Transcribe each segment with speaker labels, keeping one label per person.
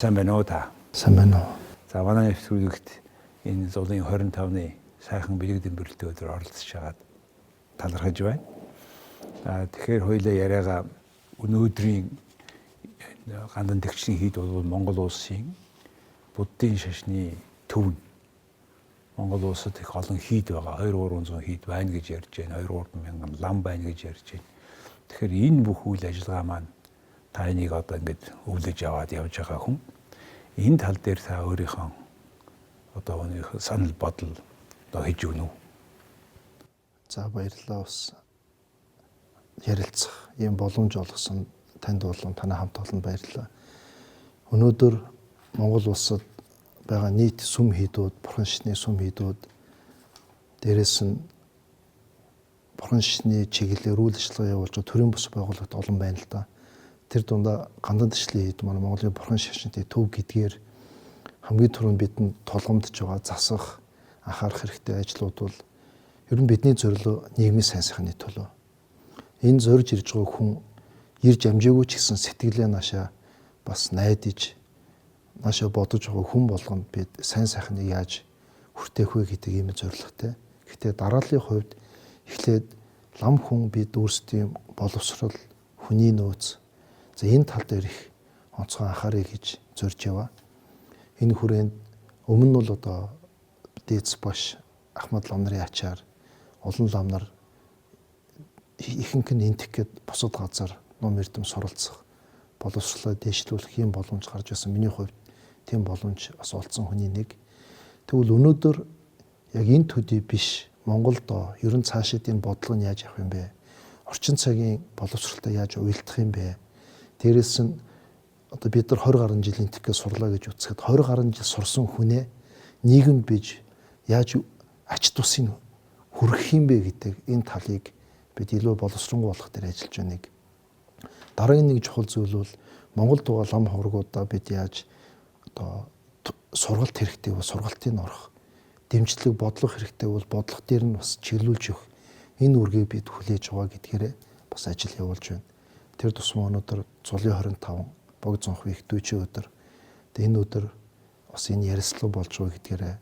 Speaker 1: Сайн байна уу та?
Speaker 2: Сайн байна уу?
Speaker 1: За, манай нэвтрүүлэгт энэ зулын 25-ны сайхан бэлэг дэмбэрэлтэй өдөр оролцож байгаад талархаж байна. Тэгэхээр хоёлаа яриагаа өнөөдрийн гандан тэгчний хийд бол Монгол улсын буддын шашны төв нь. Монгол улсад их олон хийд байгаа. 2 300 хийд байна гэж ярьж байна. 2 3 мянган лам байна гэж ярьж байна. Тэгэхээр энэ бүх үйл ажиллагаа маань та энийг одоо ингэж өвлөж аваад явж байгаа хүн. Энэ тал дээр та өөрийнхөө одоо өнөөх санал бодол одоо хийж өгнө үү?
Speaker 2: За, баярлалаа, бас ярилцах ийм боломж олгосон танд болон танай хамт олонд баярлалаа. Өнөөдөр Монгол улсад байгаа нийт сүм хийдүүд, бурхан шашны сүм хийдүүд, дээрэс нь бурхан шашны чиглэлээр үйл ажиллагаа явуулж байгаа төрийн бус байгууллагт олон байна л да. Тэр дундаа гандан дэвшлийн хийд манай Монголын бурхан шашинтай төв гэдгээр хамгийн түрүүнд бидэнд тулгамдж байгаа засах, анхаарах хэрэгтэй ажлууд бол ер нь бидний зорилго нийгмийн сайн сайхны төлөө. Энэ зорж ирж байгаа хүн ирж амжаагүй ч гэсэн сэтгэлээ наашаа бас найдаж, наашаа бодож байгаа хүн болгонд бид сайн сайхныг яаж хүртээх вэ гэдэг ийм зорилготой. Гэхдээ дарааллын хувьд эхлээд лам хүн бид өөрсдийн боловсрол, хүний нөөц, за энэ тал дээр их онцгой анхаарыг гэж зорж яваа. Энэ хүрээнд өмнө нь бол одоо дээдс баш Ахмад лам нарын ачаар олон лам нар ихэнх нь энтх гээд бусад газар ном эрдэм суралцах, боловсрлоо дээшлүүлэх юм боломж гарч ирсэн. Миний хувьд тийм боломж бас олдсон хүний нэг. Тэгвэл өнөөдөр яг энэ төдий биш Монголд ер нь цаашид энэ бодлого нь яаж явах юм бэ? Орчин цагийн боловсролтой яаж уялдах юм бэ? Дээрээс нь одоо бид нар 20 гаруй жилийн тэгхээ сурлаа гэж үзэхэд 20 гаруй жил сурсан хүнээ нийгэмд биж яаж ач тусыг хүргэх юм бэ гэдэг энэ талыг бид илүү боловсронгуй болох дээр ажиллаж байна. Дараагийн нэг чухал зүйл бол Монгол дугаа лам ховргуудаа бид яаж одоо сургалт хэрэгтэй бол сургалтын орох, дэмжлэг бодлого хэрэгтэй бол бодлого дээр нь бас чиглүүлж өгөх энэ үүргийг бид хүлээж байгаа гэдгээрээ бас ажил явуулж байна. Тэр тусмаа өнөөдөр зулын 25 бог зонх их дүүчийн өдөр. Тэгээ энэ өдөр бас энэ ярилцлага болж байгаа гэдгээрээ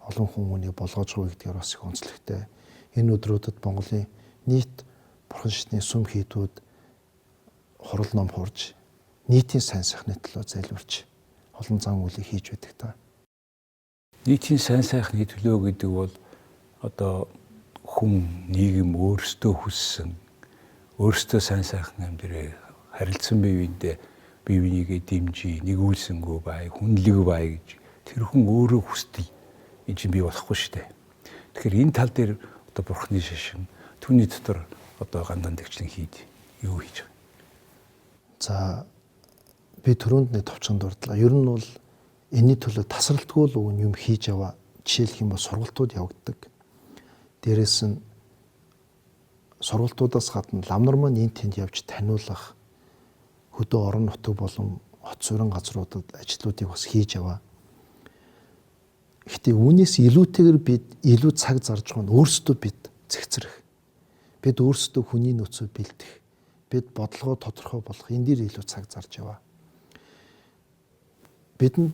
Speaker 2: олон хүмүүнийг болгож байгаа гэдгээр бас их онцлогтой. Энэ өдрүүдэд Монголын нийт бурхан шашны сүм хийдүүд хурал ном хурж нийтийн сайн сайхны төлөө залбирч олон зан үйлийг хийж байдаг та.
Speaker 1: Нийтийн сайн сайхны төлөө гэдэг бол одоо хүн нийгэм өөрсдөө хүссэн, өөрсдөө сайн сайхан амьдрыг харилцан бие биендээ бие бинийгээ дэмжиж, нэгүүлсэнгүү бай, хүнлэг бай гэж тэр хүн өөрөө хүсдэг энэ чинь бий болохгүй шүү дээ. Тэгэхээр энэ тал дээр одоо бурхны шашин түүний дотор одоо гандан тэгчлэн хийд юу хийж байгаа?
Speaker 2: За, би түрүүнд нэг товчхон дурдлаа. Ер нь бол энэний төлөө тасралтгүй л уг юм хийж яваа. Жишээлх юм бол сургалтууд явагддаг. Дээрээс нь сургалтуудаас гадна лам нар маань энэ тэнд явж таниулах хөдөө орон нутаг болон хот суурин газруудад ажлуудыг бас хийж яваа. Гэхдээ үүнээс илүүтэйгээр бид илүү цаг зарж байгаа нь өөрсдөө бид зэгцрэх. Бид өөрсдөө хүний нөөцөө бэлдэх. Бид бодлогоо тодорхой болох энэ дээр илүү цаг зарж яваа. Бидэнд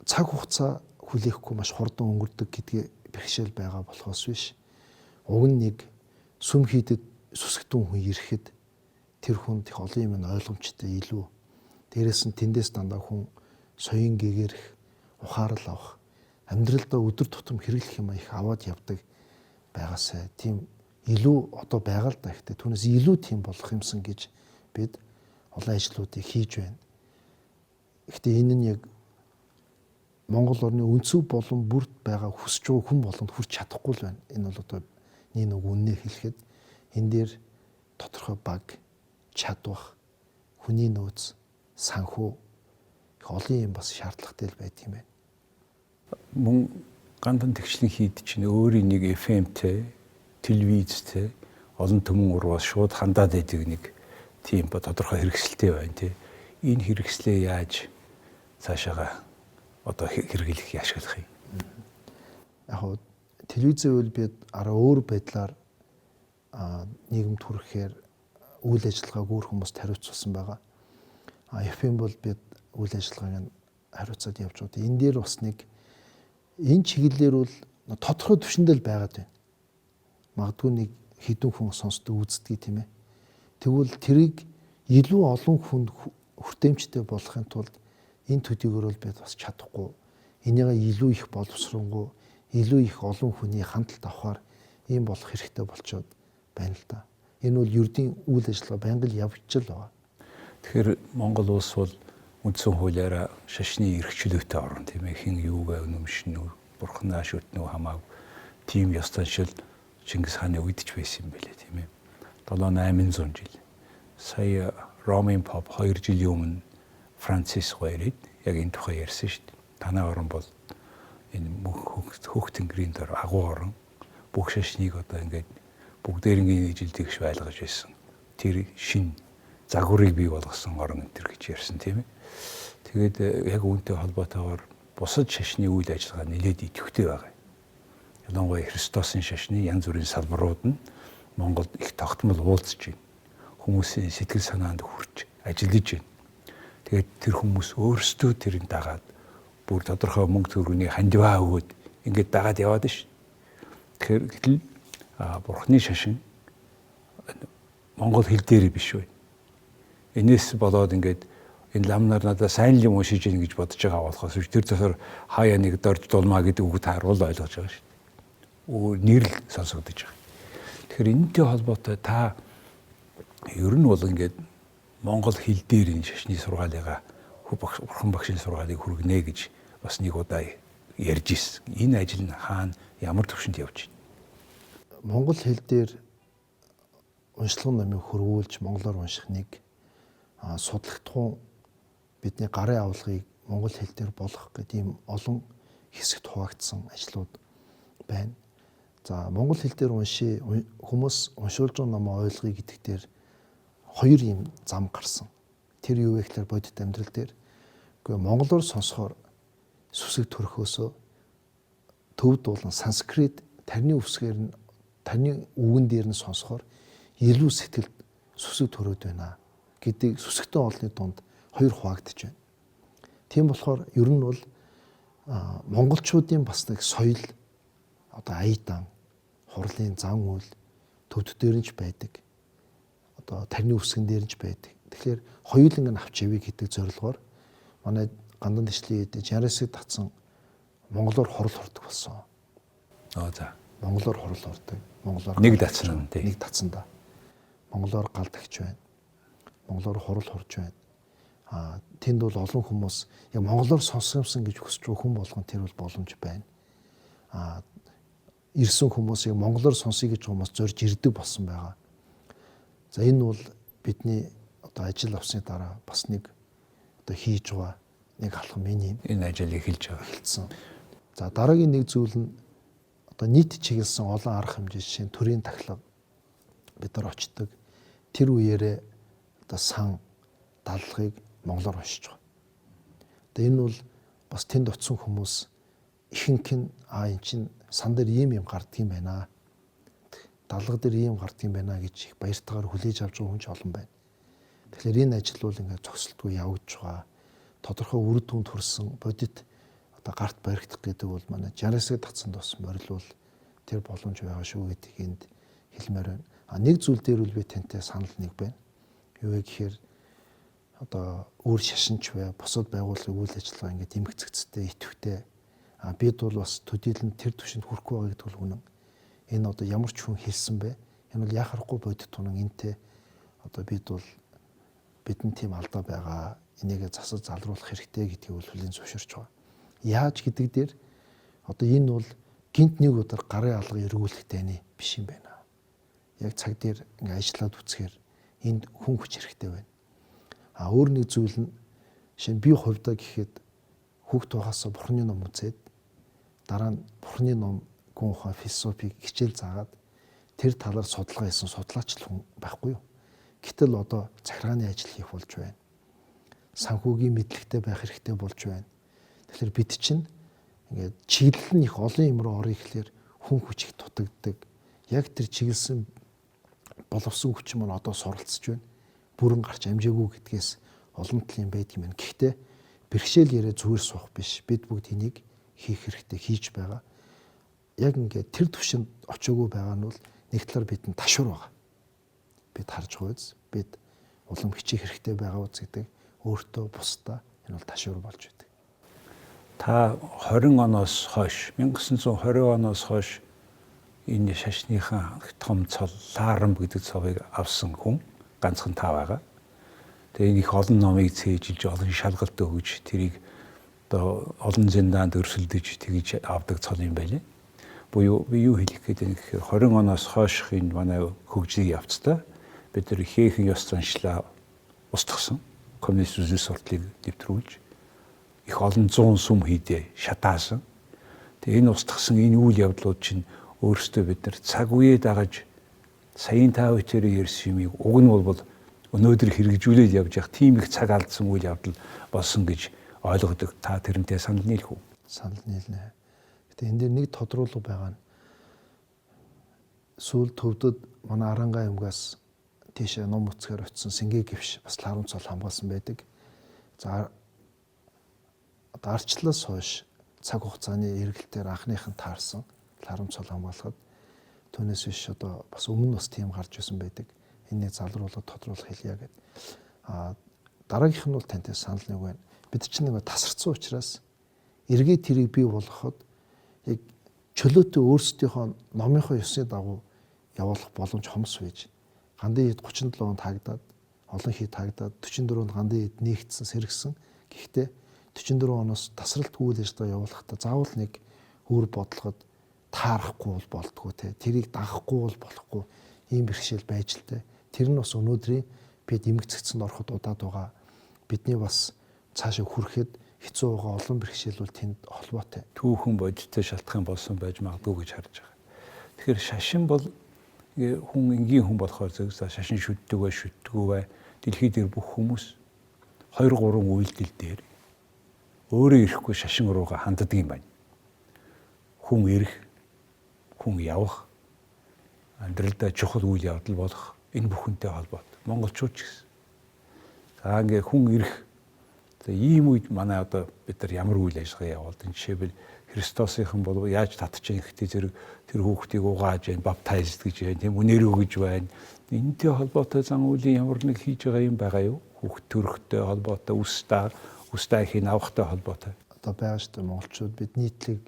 Speaker 2: цаг хугацаа хүлээхгүй маш хурдан өнгөрдөг гэдгээ бэрхшээл байгаа болохоос биш. Уг нь нэг сүм хийдэд сүсгтэн хүн ирэхэд тэр хүнд их олон юм ойлгомжтой илүү. Дээрээс нь тэндээс дандаа хүн соён гэгэрэх, ухаарал авах, амьдралдаа өдөр тутам хэрэглэх юм их аваад явдаг байгаасай. Тийм илүү одоо байгаа л да. Гэхдээ түүнээс илүү тийм болох юмсан гэж бид олон ажлуудыг хийж байна. Гэхдээ энэ нь яг Монгол орны өнцөг болон бүрд байгаа хүсэж байгаа хүн болгонд хүрч чадахгүй л байна. Энэ бол одоо нэг үннээ хэлэхэд энэ дээр тодорхой баг, чадвах, хүний нөөц, санхүү их олон юм бас шаардлагатай л байдаг юм байна.
Speaker 1: Мөн гандан тэгшлэн хийд чинь өөрийн нэг FM-тэй, телевизтэй, олон түмэн урваас шууд хандаад байдаг нэг тийм тодорхой хэрэгсэлтэй байна тий. Энэ хэрэгслээ яаж цаашаага одоо хэрэглэх, ашиглах юм?
Speaker 2: Яг хөө телевизээ бол бид арай өөр байдлаар нийгэмд хүрэхээр үйл ажиллагааг өөр хүмүүст хариуцуулсан байгаа. FM бол бид үйл ажиллагааг нь хариуцаад явж байгаа. Энэ дээр бас нэг энэ чиглэлээр бол тодорхой түвшиндээ л байгаад байна. Магадгүй нэг хэдэн хүн сонсдог, үздэг, тийм ээ. Тэгвэл тэрийг илүү олон хүнд хүртээмжтэй болгохын тулд энэ төдийгөр бол бид бас чадахгүй. Энийгээ илүү их боловсронгуй, илүү их олон хүний хандлт авахар ийм болох хэрэгтэй болчоод байна л да. Энэ бол ердийн үйл ажиллагаа байнга л явагдаж л байгаа.
Speaker 1: Тэгэхээр Монгол улс бол үндсэн хуулиараа шашны эрх чөлөөтэй орн, тийм ээ, хэн юугаа үнэмшин үү, бурхнаа шүтнэ үү хамаагүй тийм ёс заншил Чингис хааны үед ч байсан юм билээ, тийм ээ. 7 800 жил. Сая Ромын поп 2 жилийн өмнө Францис гоёрыг яг энэ тухай ярьсан шүү дээ. Танай орн бол энэ хөх тэнгэрийн дор агуу орн, бүх шашныг одоо ингээд бүгдээрнгийн нийжилдэгш байлгаж байсан. Тэр шин загварыг бий болгосон орн энэ төр гэж ярьсан, тийм ээ. Тэгээд яг үүнтэй холбоотойгоор бусад шашны үйл ажиллагаа нэлээд идэвхтэй байгаа. Ялангуяа Христосын шашны янз бүрийн салбарууд нь Монголд их тогтмол уулзж байна. Хүмүүсийн сэтгэл санаанд хүрч ажиллаж байна. Тэгээд тэр хүмүүс өөрсдөө тэрийг дагаад бүр тодорхой мөнгө төгрөгийн хандиваа өгөөд ингээд дагаад яваад ш. Тэгэхээр гэтэл бурхны шашин монгол хэл дээр биш вэ. Энээс болоод ингээд энэ лам нар надаа сайн юм уншиж ийн гэж бодож байгаа болохоос биш, тэр дотор хаяа нэг дорж дулмаа гэдэг үг тааруул ойлгож байгаа шүү дээ. Өөр нэрл сонсогдож байгаа. Тэгэхээр энэтэй холбоотой та ер нь бол ингээд монгол хэл дээр энэ шашны сургаалыгаа, бурхан багшийн сургаалыг хүргэнэ гэж бас нэг удаа ярьж ирсэн. Энэ ажил нь хаана ямар төвшөнд явж байна?
Speaker 2: Монгол хэл дээр уншлагын номыг хөрвүүлж монголоор унших нэг судлагдахуун бидний гарын авлагыг монгол хэл дээр болгох гэдэг ийм олон хэсэгт хуваагдсан ажлууд байна. За, монгол хэл дээр уншия, хүмүүс уншуулж байгаа номоо ойлгоё гэдэг дээр хоёр юм зам гарсан. Тэр юу вэ гэхээр бодит амьдрал дээр үгүй монголоор сонсохоор сүсэг төрхөөсөө төвд болон санскрит тарны үсгээр нь, тарны үгэн дээр нь сонсохоор илүү сэтгэлд сүсэг төрөөд байна гэдэг сүсэгтэн олонны дунд хоёр хуваагдаж байна. Тийм болохоор ер нь бол монголчуудын бас нэг соёл, одоо аядан, хурлын зан үйл төвд дээр нь ч байдаг. Одоо тарны үсгэн дээр нь ч байдаг. Тэгэхээр хоёуланг нь авч явъя гэдэг зорилгоор манай Гандан дэвшлийн Жанрасыг татсан монголоор хурал хурдаг болсон.
Speaker 1: Аа за.
Speaker 2: Монголоор хурал хурдаг. Монголоор
Speaker 1: нэг татсан
Speaker 2: тий. Нэг татсандаа. Монголоор гал тагч байна. Монголоор хурал хурж байна. Аа тэнд бол олон хүмүүс яг монголоор сонсох юмсан гэж хүсэж байгаа хүн болгон тэр бол боломж байна. Аа ирсэн хүмүүс яг монголоор сонсъё гэж хүмүүс зорж ирдэг болсон байгаа. За, энэ бол бидний одоо ажил авсны дараа бас нэг одоо хийж байгаа нэг алхам энэ юм.
Speaker 1: Энэ ажил эхэлж байгаа.
Speaker 2: Эхэлсэн. За, дараагийн нэг зүйл нь одоо нийт чиглэсэн олон арга хэмжээ, жишээ нь төрийн тахилга бид нар очдог. Тэр үеэрээ одоо сан даллагыг монголоор уншиж байгаа. Одоо энэ бол бас тэнд очисон хүмүүс ихэнх нь эн чинь сан дээр ийм юм гардыг юм байна. Даллага дээр ийм гардыг юм байна гэж их баяртайгаар хүлээж авч байгаа хүн ч олон байна. Тэгэхээр энэ ажил бол ингээд зогсолтгүй явагдаж байгаа. Тодорхой үр дүнд хүрсэн, бодит одоо гарт баригдах гэдэг бол манай 60-аас татсан тус морилвол тэр боломж байгаа шүү гэдгийг энд хэлмээр байна. А нэг зүйл дээр үл би тантай санал нэг байна. Юу вэ гэхээр одоо өөр шашинч бай, бусад байгууллагын үйл ажиллагаа ингээд эмгцэгцтэй, идэвхтэй. А бид бол бас төдийлөн тэр түвшинд хүрэхгүй байгаа гэдэг бол үнэн. Энэ одоо ямар ч хүн хэлсэн бэ? Энэ бол яхахгүй бодит үнэн. Энтэй одоо бид бол бидэнд тийм алдаа байгаа. Энийг засаж залруулах хэрэгтэй гэдгийг бол хүлээн зөвшөөрч байгаа. Яаж гэдэг дээр одоо энэ бол гинт нэг удаар гарын алга эргүүлэх дайны биш юм байна. Яг цаг дээр ингээ ажиллаад үзэхээр энд хүн хүч хэрэгтэй байна. А өөр нэг зүйл нь шинэ би хувьдаа гэхэд хүүхд тухаасаа бурхны ном үзээд, дараа нь бурхны ном, гүн ухаан, философиг хичээл заагаад тэр талаар судалгаа хийсэн судлаач л хүн байхгүй юу. Гэтэл одоо захиргааны ажил хийх болж байна. Санхүүгийн мэдлэгтэй байх хэрэгтэй болж байна. Тэгэхээр бид чинь ингээд чиглэл нь их олон юм руу орё гэхлээр хүн хүч их дутагддаг. Яг тэр чиглэсэн боловсон хүч маань одоо суралцж байна. Бүрэн гарч амжаагүй гэдгээс олон талын байдаг юм байна. Гэхдээ Бэрхшээл яриа зүгээр суух биш. Бид бүгд энийг хийх хэрэгтэй, хийж байгаа. Яг ингээд тэр төвшөнд очоогүй байгаа нь бол нэг талаар бидэнд ташуур байгаа. Бид харж байгаа үз, бид улам хичээх хэрэгтэй байгаа үз гэдэг өөртөө бусдаа энэ бол ташуур болж байдаг.
Speaker 1: Та 20 оноос хойш, 1920 оноос хойш энэ шашныхаа том цол Ларам гэдэг цовыг авсан хүн ганцхан та байгаа. Тэгээ энэ их олон номыг цээжилж, олон шалгалт өгөж, тэрийг одоо олон зэндаанд өрсөлдөж тэгж авдаг цол юм байлээ. Буюу би юу хэлэх гээд байна гэхээр 20 оноос хойших энэ манай хөгжлийн явцдаа бид нар ихээхэн ёс заншлаа устгасан. Коммунист үзэл суртлыг нэвтрүүлж их олон зуун сүм хийдэ шатаасан. Тэгээ энэ устгасан энэ үйл явдлууд чинь өөрсдөө бид нар цаг үеэ дагаж саяын та хоёроор ярьсан юмыг уг нь бол өнөөдөр хэрэгжүүлээд явж явах тийм их цаг алдсан үйл явдал болсон гэж ойлгодог. Та тэрнтэй санал нийлэх үү?
Speaker 2: Санал нийлнэ. Гэтэ энэ дээр нэг тодруулга байгаа нь сүүл төвдөд манай Аранга аймгаас тийшээ ном үцгээр очисон Сэнгэ гівш бас ларам цол хамгаалсан байдаг. За одоо арчлаас хойш цаг хугацааны эргэлтээр анхных нь таарсан ларам цол хамгаалахад түүнээс биш одоо бас өмнө бас тийм гарч исэн байдаг. Энэний залруулга тодруулах хэлье гэд. А дараагийнх нь бол тантай санал нэг байна. Бид чинь нэг тасарсан учраас эргээ тэрийг бий болгоход яг чөлөөтэй өөрсдийнхөө номынхоо ёсны дагуу явуулах боломж хомс байж. Гандын хэд 37 онд хаагдаад, олон хий таагдаад 44 онд гандын хэд нэгдсэн, сэргсэн. Гэхдээ 44 оноос тасралтгүй үйл ажиллагаа явуулахдаа заавал нэг үр бодлогод таарахгүй бол болдгоо те. Тэрийг дагахгүй бол болохгүй ийм бэрхшээл байж л те. Тэр нь бас өнөөдрийн бид эмэг цэгцэнд ороход удаад байгаа. Бидний бас цаашаа хүрэхэд хэцүү байгаа олон бэрхшээл бол тэнд холбоотой.
Speaker 1: Түүхэн бодиттой шалтгаан болсон байж магадгүй гэж харж байгаа. Тэгэхээр шашин бол хүн энгийн хүн болохоор зөв шашин шүддэг бай, шүддэггүй бай. Дэлхий дээр бүх хүмүүс 2 3 үйлдэл дээр өөрөө ирэхгүй шашин руугаа ханддаг юм байна. Хүн ирэх, хүн явах, амьдралдаа чухал үйл явдал болох энэ бүхэнтэй холбоотой. Монголчууд ч гэсэн. За ингээ хүн ирэх. За ийм үед манай одоо бид нар ямар үйл ажиллагаа явуулдаг. Жишээлбэл Христосынхан бол яаж татчих ихтэй зэрэг тэр хүүхдийг угааж байна, баптайзд гэж байна, тийм үнээр өгөж байна. Энэтэй холбоотой зан үйлийн ямар нэг хийж байгаа юм байгаа юу? Хүүхд төрөхтэй холбоотой, үс даахыг авахтай холбоотой.
Speaker 2: Одоо байгаа шүү дээ монголчууд бид нийтлэг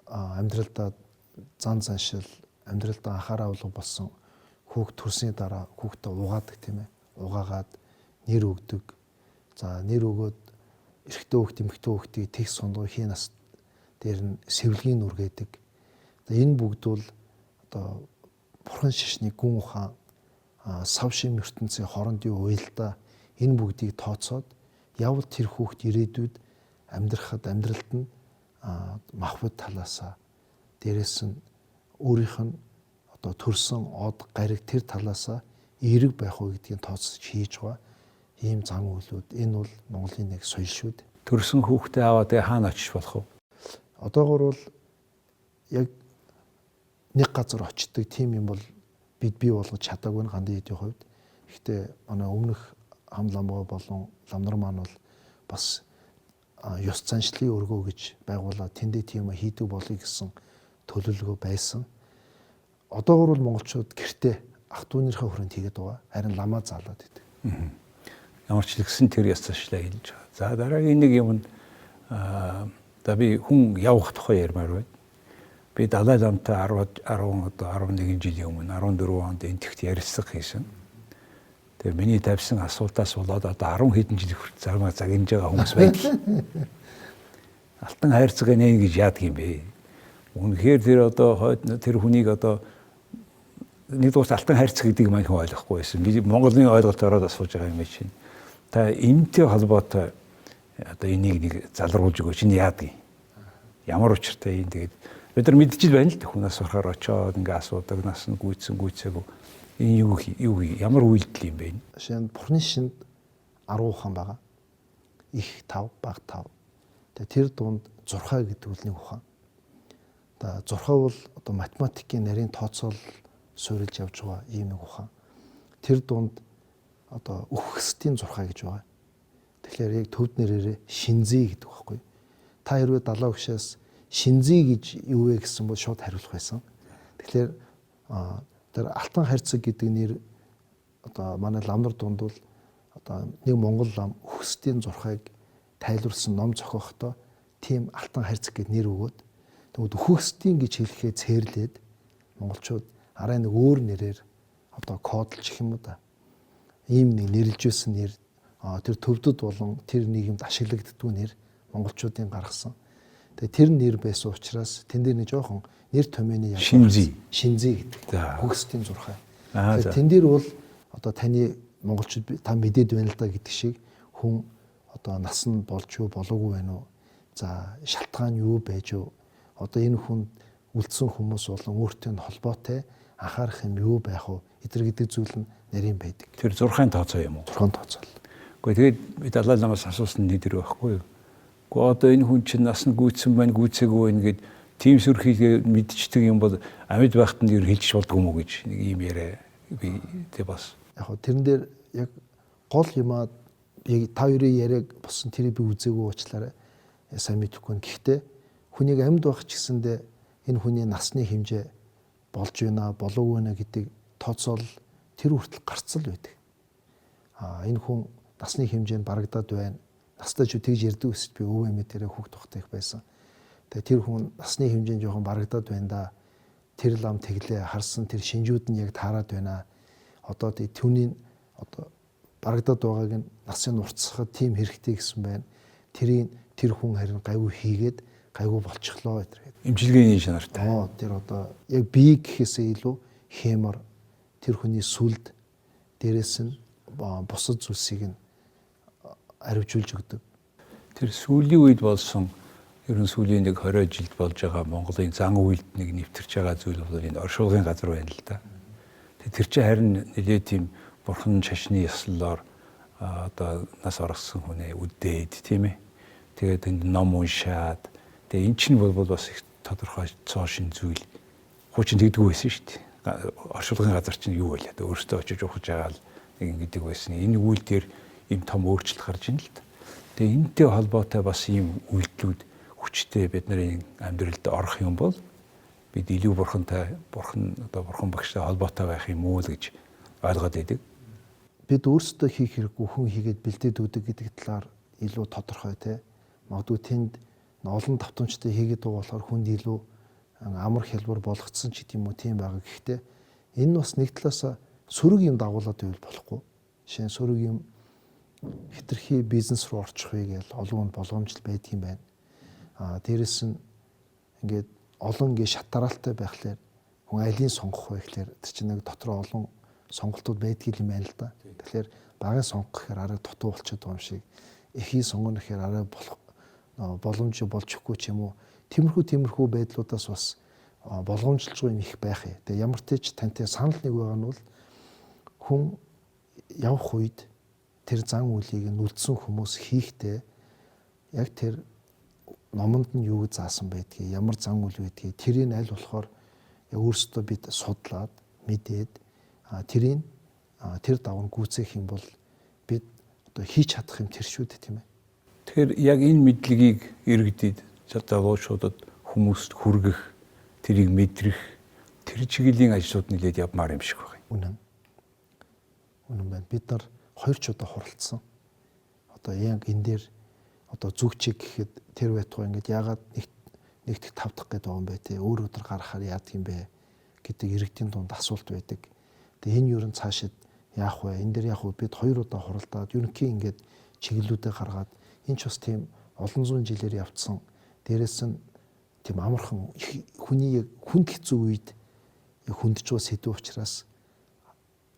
Speaker 2: амьдралдаа зан заншил, амьдралдаа анхаарал авлага болсон хүүхд төрсний дараа хүүхдээ угаадаг тийм ээ. Угаагаад нэр өгдөг. За нэр өгөөд эрэгтэй хүүхд, эмэгтэй хүүхдийг тэгс сундгай хий нас дээр нь сэвлэгийн нүргээдэг. Энэ бүгд бол одоо бурхан шашны гүн ухаан, сав шим ертөнцийн хоорондын уялдаа энэ бүгдийг тооцоод явал тэр хүүхд ирээдүйд амьдрахад амьдралд нь махбод талаасаа дээрэс нь өөрийнх нь одоо төрсөн од гариг тэр талаасаа эерэг байх уу гэдгийг тооцож хийж байгаа ийм зан үйлүүд энэ бол Монголын нэг соёл шүү дээ.
Speaker 1: Төрсөн хүүхдээ аваад хаана очиж болох вэ?
Speaker 2: Одоогор бол яг нэг газар очдог тийм юм бол бид бий болгож чадаагүй нь гандын эдийн хувьд. Гэхдээ манай өмнөх хам ламгаа болон ламнар маань бол бас ёс заншлын өргөө гэж байгуулаад тэндээ тийм хийдэг болъё гэсэн төлөвлөгөө байсан. Одоогор бол монголчууд гэртээ ах дүүнийхээ хүрээнд хийгээд байгаа. Харин ламаа заалаад идэг.
Speaker 1: Ямар ч нэгсэн тэр ёс заншлаа хэлж байгаа. За дараагийн нэг юм нь за би хүн явах тухай ярмаар байна. Би Далай ламтай 10 10 одоо 11 жилийн өмнө 14 онд энтэгт ярилцлага хийсэн. Тэгээ миний тавьсан асуултаас болоод одоо 10 хэдэн жил хүртэл зармаа загнаж байгаа хүмүүс байдаг. Алтан хайрцаг нэ гэж яадаг юм бэ? Үнэхээр тэр одоо хойд тэр хүнийг одоо нэгдүгээр алтан хайрцаг гэдгийг мань хүн ойлгохгүй байсан. Би Монголын ойлголт ороод асууж байгаа юм чинь. Та энэтэй холбоотой одоо энийг нэг залруулж өгөөч. Энэ яадаг юм? Ямар учиртай юм тэгээд бид нар мэдчихэл байна л хүнээс сурахаар очоод ингээ асуудаг нас нь гүйцсэн гүйцээгүй. Энэ юу юу ямар үйлдэл юм бэ?
Speaker 2: Жишээ нь Бурхны шинд 10 ухаан байгаа. Их 5, баг 5. Тэгээ тэр дунд зурхай гэдэг үл нэг ухаан. Одоо зурхай бол одоо математикийн нарийн тооцоол суурилж явж байгаа ийм нэг ухаан. Тэр дунд одоо үхсдийн зурхай гэж байгаа. Тэгэхээр яг төвд нэрээрээ Шинзий гэдэг байхгүй. Та хэрвээ далаа өгшөөс Шинзий гэж юу вэ гэсэн бол шууд хариулах байсан. Тэгэхээр тэр алтан хайрцаг гэдэг нэр одоо манай ламнар дунд бол одоо нэг монгол лам үхсдийн зурхайг тайлбарлсан ном зохиохдоо тийм алтан хайрцаг гэд нэр өгөөд тэгвэл үхсдийн гэж хэлэхээ цээрлээд монголчууд арай нэг өөр нэрээр одоо кодолж гэх юм уу да. Ийм нэг нэрлж байсан нэр тэр төвдөд болон тэр нийгэмд ашиглагддгүй нэр монголчуудын гаргасан. Тэгээ тэр нэр байсан учраас тэн дээр нэг жоохон нэр томьёоны
Speaker 1: ялгаа Шинзий.
Speaker 2: Шинзий гэдэг. Хөгсдийн зурхай. Тэгэхээр тэн дээр бол одоо таны монголчууд та мэдээд байна л да гэдэг шиг хүн одоо нас нь болж юу болоогүй байна уу? За шалтгаан юу байж юу? Одоо энэ хүнд үлдсэн хүмүүс болон өөртөө нь холбоотой анхаарах юм юу байх вэ? Эдэр гэдэг зүйл нь нарийн байдаг.
Speaker 1: Тэр зурхайн тооцоо юм уу?
Speaker 2: Зурхайн тооцоо.
Speaker 1: Гэхдээ тэгээд би Далай ламаас асуусан нэг тэр байхгүй юу? Гэхдээ одоо энэ хүн чинь нас нь гүйцсэн байна, гүйцээгүй байна гэд тийм сүрхийгээ мэдчихдэг юм бол амьд байхад нь ер хэлчих болдгоо юм уу гэж нэг ийм яриа би тэг бас.
Speaker 2: Яг хөө тэрэн дээр яг гол юмаа яг та хоёрын яриаг босон тэрийг би үзээгүй уучлаарай. Сайн мэдэхгүй. Гэхдээ хүнийг амьд байх ч гэсэндээ энэ хүний насны хэмжээ болж байна, болоогүй байна гэдэг тооцоол тэр хүртэл гарцал байдаг. Энэ хүн насны хэмжээнд барагдаад байна. Настай ч тэгж ярьдаг өсөж би өвөө эмээ дээрээ хүүхд тухтай их байсан. Тэгээ тэр хүн насны хэмжээнд жоохон барагдаад байна да. Тэр лам тэглээ харсан тэр шинжүүд нь яг таарад байна. Одоо түүний одоо барагдаад байгааг нь насын нурцсахад тийм хэрэгтэй гэсэн байна. Тэрийг тэр хүн харин гайгүй хийгээд гайгүй болчихлоо гэдэг.
Speaker 1: Эмчилгээний чанартай.
Speaker 2: Тэр одоо яг бие гэхээсээ илүү хэмор тэр хүний сүлд дээрэс нь бусад зүйлсийг нь аривжуулж өгдөг.
Speaker 1: Тэр сүүлийн үед болсон ер нь сүүлийн нэг 20 жилд болж байгаа Монголын зан үйлд нэг нэвтэрч байгаа зүйл бол энэ оршуулгын газар байна л да. Тэр чинь харин нэлээд тийм бурхан шашны ёслолоор одоо нас орсон хүнээ үдээд тийм ээ. Тэгээд энд ном уншаад тэгээ эн чинь бол бас их тодорхой цоо шин зүйл. Хуучин тэгдэггүй байсан шүү дээ. Оршуулгын газар чинь юу байлаа. Өөртөө очиж ухаж байгаа л нэг ингэдэг байсан. Энэ үйл дээр ийм том өөрчлөлт гарч ийн л да. Тэгээ энэтэй холбоотой бас ийм үйлдэлүүд хүчтэй бид нарын амьдралд орох юм бол бид илүү бурхантай, бурхан одоо бурхан багштай холбоотой байх юм уу л гэж ойлгоод байдаг.
Speaker 2: Бид өөрсдөө хийх хэрэггүй хүн хийгээд бэлдээд өгдөг гэдэг талаар илүү тодорхой те. Магадгүй тэнд олон давтамжтай хийгээд байгаа болохоор хүнд илүү амар хялбар болгоцсон ч гэдэм үү тийм байгаа. Гэхдээ энэ нь бас нэг талаас сөрөг юм дагуулад байвал болохгүй. Жишээ нь сөрөг юм хэтэрхий бизнес руу орчих вэ гэж олон хүн болгоомжл байдаг юм байна. Дээрэс нь ингээд олон ингээд шат дараалтай байхлаар хүн алийг сонгох вэ гэхлээр тэр чинь нэг дотроо олон сонголтууд байдгийг юм байна л да. Тэгэхээр багын сонгох гэхээр арай дутуу болчиход байгаа юм шиг, эхийг сонгоно гэхээр арай болох боломж болж өгөхгүй ч юм уу. Тиймэрхүү байдлуудаас бас болгоомжлж байгаа юм их байх юм. Тэгээ ямар ч тантай санал нэг байгаа нь бол хүн явах үед тэр зан үйлийг нь үлдсэн хүмүүс хийхдээ яг тэр номонд нь юу гэж заасан байдгийг, ямар зан үйл байдгийг тэрийг аль болохоор яг өөрсдөө бид судлаад мэдээд тэрийг тэр дагуу гүйцээх юм бол бид одоо хийж чадах юм тэр шүү дээ, тийм ээ.
Speaker 1: Тэгэхээр яг энэ мэдлэгийг иргэдэд, залуучуудад хүмүүст хүргэх, тэрийг мэдрэх тэр чиглэлийн ажлууд нэлээд явмаар юм шиг байна.
Speaker 2: Үнэн. Үнэн байна. Бид нар хоёр ч удаа хуралдсан. Одоо яг энэ дээр одоо зүг чиг гэхэд тэр байтугай ингээд яагаад нэгтгэх тав дахь гэдэг байгаа юм бэ те, өөр өдөр гаргахаар яадаг юм бэ гэдэг иргэдийн дунд асуулт байдаг. Тэгээ энэ юу н цаашид яах вэ? Энэ дээр яг бид хоёр удаа хуралдаад ерөнхий ингээд чиглэлүүдээ гаргаад энэ ч бас тийм олон зуун жилээр явцсан. Дээрээс нь тийм амархан хүний яг хүнд хэцүү үед хүндж байгаа сэдв учраас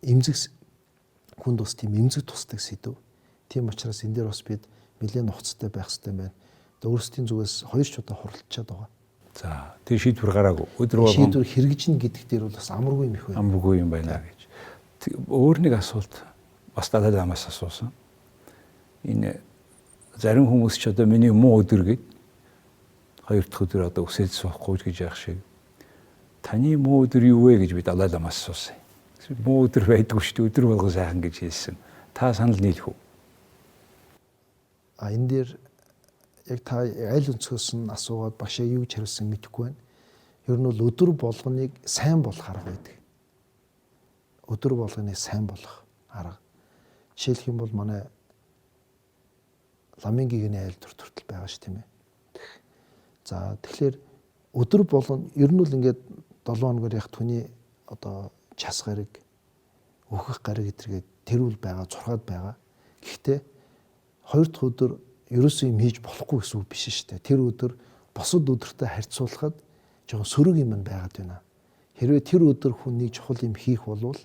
Speaker 2: эмзэг хүнд бас тийм эмзэг тусдаг сэдв. Тийм учраас энэ дээр бас бид нэлээд нухацтай байх хэрэгтэй байна. Одоо өөрсдийн зүгээс хоёр ч удаа хуралдчаад байгаа.
Speaker 1: За, тэр шийдвэр гараагүй. Өдөр болгон
Speaker 2: шийдвэр хэрэгжинэ гэдэг дээр бол бас амаргүй юм их байна.
Speaker 1: Амаргүй юм байна гэж. Өөр нэг асуулт бас Далай ламаас асуусан. Энэ зарим хүмүүс ч одоо миний муу өдөр гээд хоёр дахь өдөр одоо үсээд суухгүй гэж яах шиг. Таны муу өдөр юу вэ гэж би Далай ламаас асуусан. Муу өдөр байдгүй шүү дээ. Өдөр болгон сайхан гэж хэлсэн. Та санал нийлэх үү?
Speaker 2: А энэ дээр яг та аль өнцгөөс нь асуугаад багшаа юу гэж хариулсан мэдэхгүй байна. Ер нь бол өдөр болгоныг сайн болох арга байдаг. Өдөр болгоныг сайн болох арга. Жишээлх юм бол манай ламын гигэний айл төр төртөл байгаа ш, тийм ээ. За, тэгэхээр өдөр болгон ер нь бол ингээд 7 хоногор яг түүний одоо час гараг, өөхөх гараг гэтэргээд тэрүүл байгаа, зурхаад байгаа. Гэхдээ хоёр дахь өдөр ерөөсөө юм хийж болохгүй гэсэн үг биш шүү дээ. Тэр өдөр бусад өдөртөө харьцуулахад жоохон сөрөг юм байгаад байна. Хэрвээ тэр өдөр хүн нэг чухал юм хийх болвол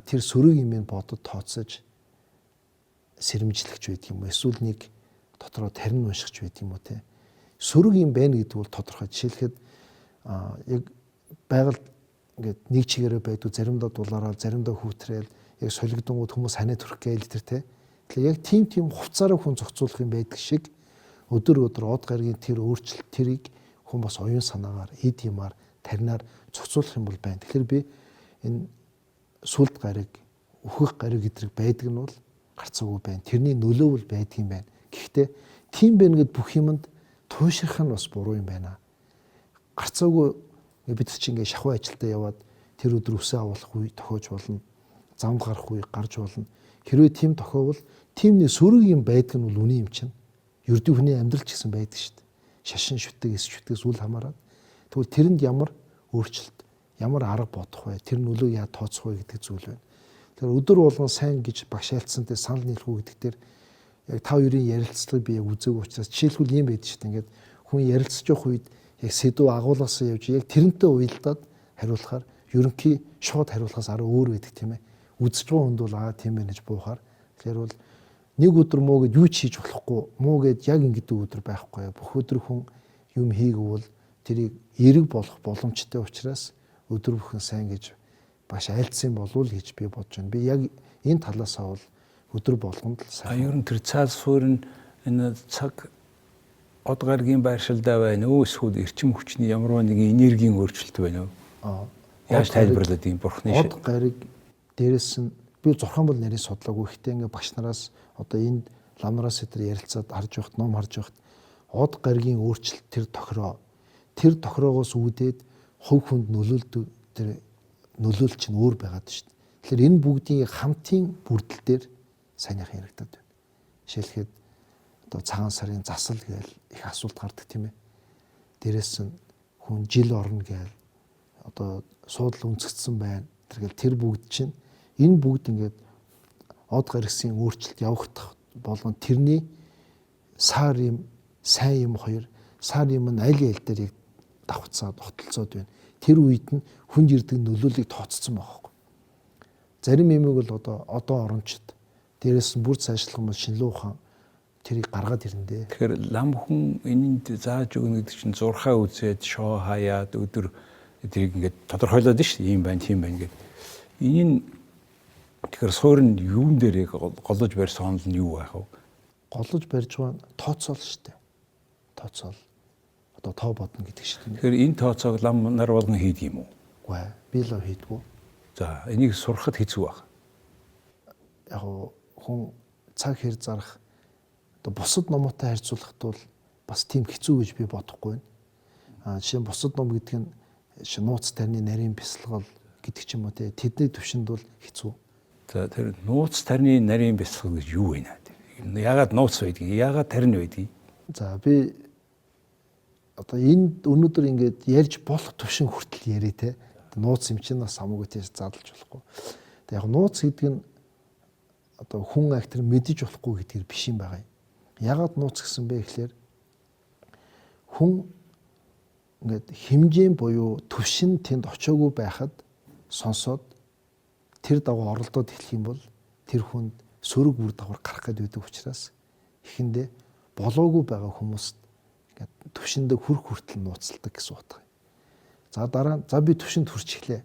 Speaker 2: тэр сөрөг юмыг бодод тооцож сэрэмжлэгч байдаг юм уу? Эсвэл нэг дотроо тарин уншигч байдаг юм уу те? Сөрөг юм байна гэдэг бол тодорхой. Жишээлхэд яг байгаль ингээд нэг чигээрээ байдгүй, заримдаа дулаараа, заримдаа хүүтрээл, яг солигдонгууд хүмүүс ханаа төрөх гээл тэр те. Тэгэхээр яг тийм хувцаараа хүн зохицуулах юм байдаг шиг өдөр өдөр од гаргийн тэр өөрчлөлт тэрийг хүн бас оюун санаагаар, эд юмар, таринаар зохицуулах юм бол байна. Тэгэхээр би энэ сүлд гариг, өөхөх гариг гэдрэг байдаг нь бол гарцаагүй байна. Тэрний нөлөө бол байдаг юм байна. Гэхдээ тийм байна гэд бүх юмд туйшрах нь бас буруу юм байна. Гарцаагүй бид чинь ингээ шахуу ажилдаа яваад тэр өдөр үсээ авах үе тохиож болно. Замд гарах үе гарч болно. Хэрвээ тийм тохиовол тийм нэг сөрөг юм байдаг нь бол үнэн юм чинь. Ердийн хүний амьдрал ч гэсэн байдаг шүү дээ. Шашин шүтэг, эс шүтгээс үл хамааран. Тэгвэл тэрэнд ямар өөрчлөлт, ямар арга бодох вэ? Тэр нөлөө яа тооцох вэ гэдэг зүйл байна. Тэгэхээр өдөр болгон сайн гэж багшаалтсан дээр санал нийлэх үү гэдэг дээр яг та хоёрын ярилцлагыг би яг үзээгүй учраас жишээлбэл ийм байдаг шүү дээ. Ингээд хүн ярилцж явах үед яг сэдв агуулгасаа явж яг тэрнтэй уялдаад хариулахаар ерөнхий шууд хариулахаас арай өөр байдаг, тийм ээ. Үзэж байгаа хүнд бол аа тийм байх гэж буухаар. Тэгэхээр бол нэг өдөр муу гэд юу ч хийж болохгүй, муу гэд яг ингэдэг өдөр байхгүй. Бүх өдөр хүн юм хийгвэл тэрийг эерэг болох боломжтой учраас өдөр бүхэн сайн гэж баш айлцсан болов уу гэж би бодож байна. Би яг энэ талаасаа бол өдөр болгонд л сайн.
Speaker 1: Ер нь тэр цаал суурь нь энэ цаг од гаргийн байршилдаа байна уу, эсвэл эрчим хүчний ямар нэгэн энергийн өөрчлөлт байна уу? Яаж тайлбарлаад юм бурхны
Speaker 2: од гариг дээрэс нь би зурхан бол нарийн судлаагүй. Гэхдээ ингээ багш нараас одоо энд ламнараас тэр ярилцаад харж байхад, ном харж байхад од гаригийн өөрчлөлт тэр тохироо, тэр тохироогоос үүдээд хувь хүнд нөлөөлдөг тэр нөлөөлөл чинь өөр байгаад шүү дээ. Тэгэхээр энэ бүгдийн хамтын бүрдэл дээр сайнхан яригдаад байна. Жишээлхэд одоо цагаан сарын засал гээл их асуулт гардаг, тийм ээ. Дээрээс нь хүн жил орно гээл одоо суудал үнсгдсэн байна. Тэргээл тэр бүгд чинь энэ бүгд ингээд од гаргсын өөрчлөлт явагдах болгон тэрний сар юм сайн юм хоёр сар юм нь аль аль дээр яг давхцаад огтлцоод байна. Тэр үед нь хүнд ирдэг нөлөөллийг тооцсон байгаа байхгүй. Зарим юмыг бол одоо орончд дээрээс нь бүр цаашлах юм бол шинэлэн ухаан тэрийг гаргаад ирнэ дээ.
Speaker 1: Тэгэхээр лам хүн энэнд зааж өгнө гэдэг чинь зурхаа үзээд шоо хаяад өдөр тэрийг ингээд тодорхойлоод шүү дээ. Ийм байна, тийм байна гэдэг. Энэ нь тэгэхээр суурь нь юун дээр яг голож барьсан онол нь юу байх вэ?
Speaker 2: Голож барьж байгаа тооцоол шүү дээ. Тооцоол. Одоо тоо бодно гэдэг шүү дээ.
Speaker 1: Тэгэхээр энэ тооцоог лам нар болгон хийдэг юм уу?
Speaker 2: Үгүй ээ. Би л хийдгүү.
Speaker 1: За, энийг сурахад хэцүү байх.
Speaker 2: Яг хүн цаг хэр зарах одоо бусад номтой харьцуулахад бол бас тийм хэцүү гэж би бодохгүй байна. А жишээ нь бусад ном гэдэг нь нууц тарны нарийн бясалгал гэдэг ч юм уу те, тэдний төвшөнд бол хэцүү.
Speaker 1: За, тэр нууц тарны нарийн бясалгал гэж юу вэ? Яагаад нууц байдгийг? Яагаад тарин байдгийг?
Speaker 2: За, би одоо энэ өнөөдөр ингээд ярьж болох төвшин хүртэл яриа те. Нууц юм чинь бас хамаагүй тийш задлж болохгүй. Тэг яг нууц гэдэг нь одоо хүн актер мэдэж болохгүй гэдгээр биш юм байгаа юм. Ягаад нууц гэсэн бэ гэхлээр хүн ингээд хэмжээ буюу төвшин тэнд очоогүй байхад сонсоод тэр дагуу оролдоод эхлэх юм бол тэр хүнд сөрөг үр дагавар гарах гээд байдаг учраас эхэндээ болоогүй байгаа хүмүүст ингээд төвшөндөө хүрх хүртэл нууцладаг гэсэн утга. За, дараа нь за би төвшөнд хүрчихлээ.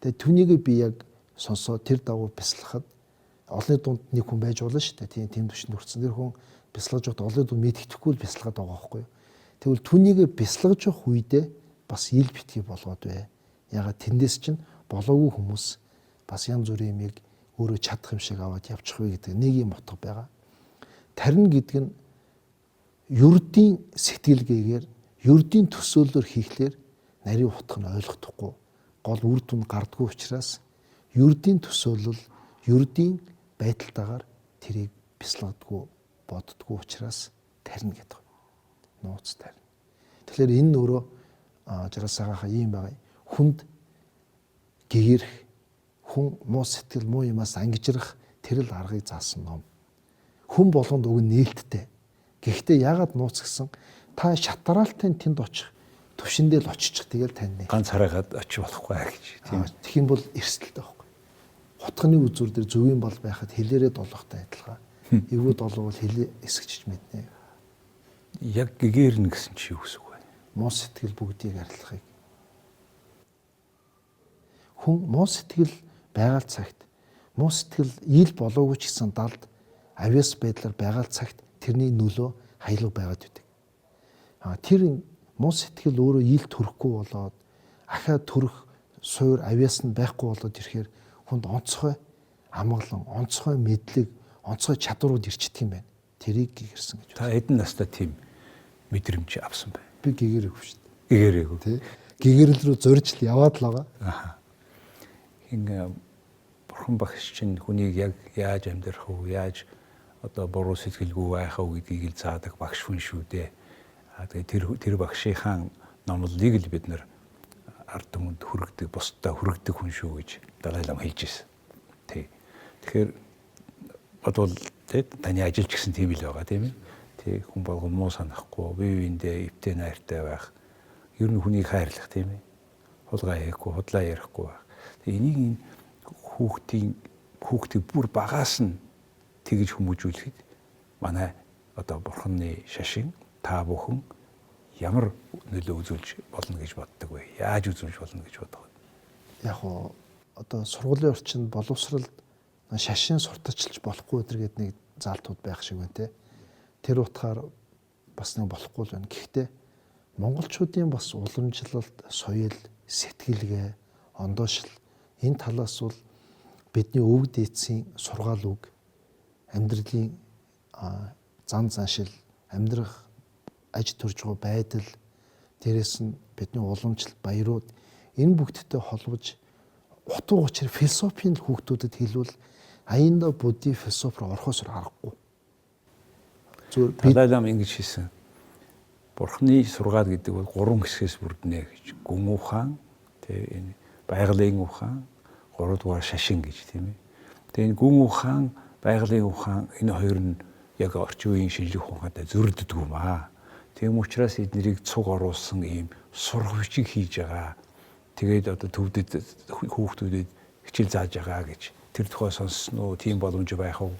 Speaker 2: Тэгээ түүнийгээ би яг сонсоод тэр дагуу бясалгахад олонний дунд нэг хүн байж болно шүү дээ. Тийм төвшөнд хүрсэн. Тэр хүн бясалгаж байхад олонний дунд мэддэхгүй л бясалгаад байгаа байхгүй юу? Тэгвэл түүнийгээ бясалгаж явах үедээ бас ил битгий болгоод бай. Ягаад тэндээс чинь болоогүй хүмүүс бас янз бүрийн юмыг өөрөө чадах юм шиг аваад явчих вэ гэдэг нэг юм утга байгаа. Тарина гэдэг нь ердийн сэтгэлгээгээр, ердийн төсөөллөөр хийхлээр нарийн утга нь ойлгохдохгүй, гол үр дүн гардггүй учраас ердийн төсөөлөл, ердийн байдалтайгаар тэрийг бясалгадаггүй, боддгоо учраас тарина гэдэг. Нууц тарина. Тэгэхээр энэ нь өөрөө жаргал сайханхаа ийм байгаа. Хүнд гэгэрх, хүн муу сэтгэл, муу юмас ангижрах тэр л аргыг заасан ном. Хүн болгонд уг нь нээлттэй. Гэхдээ яагаад нууц гэсэн, та шатраалтай тэнд очих төвшөндөө л оччих, тэгэл тань.
Speaker 1: Ганц хараагаад очиж болохгүй гэж.
Speaker 2: Тийм. Тэгэх юм бол эрсдэлтэй байхгүй. Хутганы үзүүр дээр зөвийн бол байхад хэлээрээ долоохтой адилхан. Эвгүй долоовол хэлээ эсгчж мэднэ.
Speaker 1: Яг гэгэрнэ гэсэн чи юу гэсэн үг вэ?
Speaker 2: Муу сэтгэл бүгдийг арилгахыг. Хүн муу сэтгэл байгаал цагт, муу сэтгэл ил болоогүй ч гэсэн далд авиас байдлаар байгаал цагт тэрний нөлөө хаялга байгаад байдаг. Тэр муу сэтгэл өөрөө ил төрөхгүй болоод, ахиа төрөх суур авиас нь байхгүй болоод ирэхээр хүнд онцгой амгалан, онцгой мэдлэг, онцгой чадварууд ирчдэг юм байна. Тэрийг гэгэрсэн гэж.
Speaker 1: Та хэдэн настай тийм мэдрэмж авсан бэ?
Speaker 2: Би гэгэрээгүй шүү дээ.
Speaker 1: Гэгэрээгүй.
Speaker 2: Тий. Гэгэрэл рүү зорж л яваад л байгаа.
Speaker 1: Аха. Хин бурхан багш чинь хүнийг яг яаж амьдрах вэ, яаж одоо буруу сэтгэлгүй байх вэ гэдгийг л заадаг багш хүн шүү дээ. Тэгээ тэр багшийнхаа номлолыг л бид нар ард түмэнд хүргэдэг, бусдад хүргэдэг хүн шүү гэж Далай лам хэлж ирсэн. Тий. Тэгэхээр бодвол тий таны ажил ч гэсэн тийм л байгаа, тийм ээ. Тий, хүн болгон муу санахгүй, бие биендээ эвтэй найртай байх, ер нь хүнийг хайрлах, тийм ээ. Хулгай хийхгүй, худлаа ярихгүй байх. Тэгээ энийг энэ хүүхдийг бүр багаас нь тэгж хүмүүжүүлэхэд манай одоо бурханы шашин та бүхэн ямар нөлөө үзүүлж болно гэж боддог вэ? Яаж үзүүлж болно гэж боддог вэ?
Speaker 2: Яг уу одоо сургуулийн орчинд боловсралд шашин сурталчилж болохгүй өдр гэдэг нэг заалтууд байх шиг байна те. Тэр утгаар бас нэг болохгүй л байна. Гэхдээ монголчуудын бас уламжлалт, соёл, сэтгэлгээ, ондоошил энэ талаас бол бидний өвөг дээдсийн сургаал үг, амьдралын зан заншил, амьдрах аж төрж байгаа байдал, дээрэс нь бидний уламжлалт, баярууд энэ бүгдтэй холбож утга учир философийн хүүхдүүдэд хэлвэл аяндаа буддийн философи руу орохоос аргагүй.
Speaker 1: Зүгээр Далай лам ингэж хэлсэн. Бурхны сургаал гэдэг бол гурван хэсгээс бүрднэ гэж. Гүн ухаан, тэ энэ байгалийн ухаан, гуравдугаар шашин гэж, тийм ээ. Тэгээ энэ гүн ухаан, байгалийн ухаан энэ хоёр нь яг орчин үеийн шинжлэх ухаантай зөрдөдөг юм аа. Тийм учраас эднэрийг цуг оруулсан ийм сурах бичиг хийж байгаа. Тэгээд одоо төвдөд хүүхдүүдэд хичээл зааж байгаа гэж тэр тухай сонссон уу? Тийм боломж байх уу?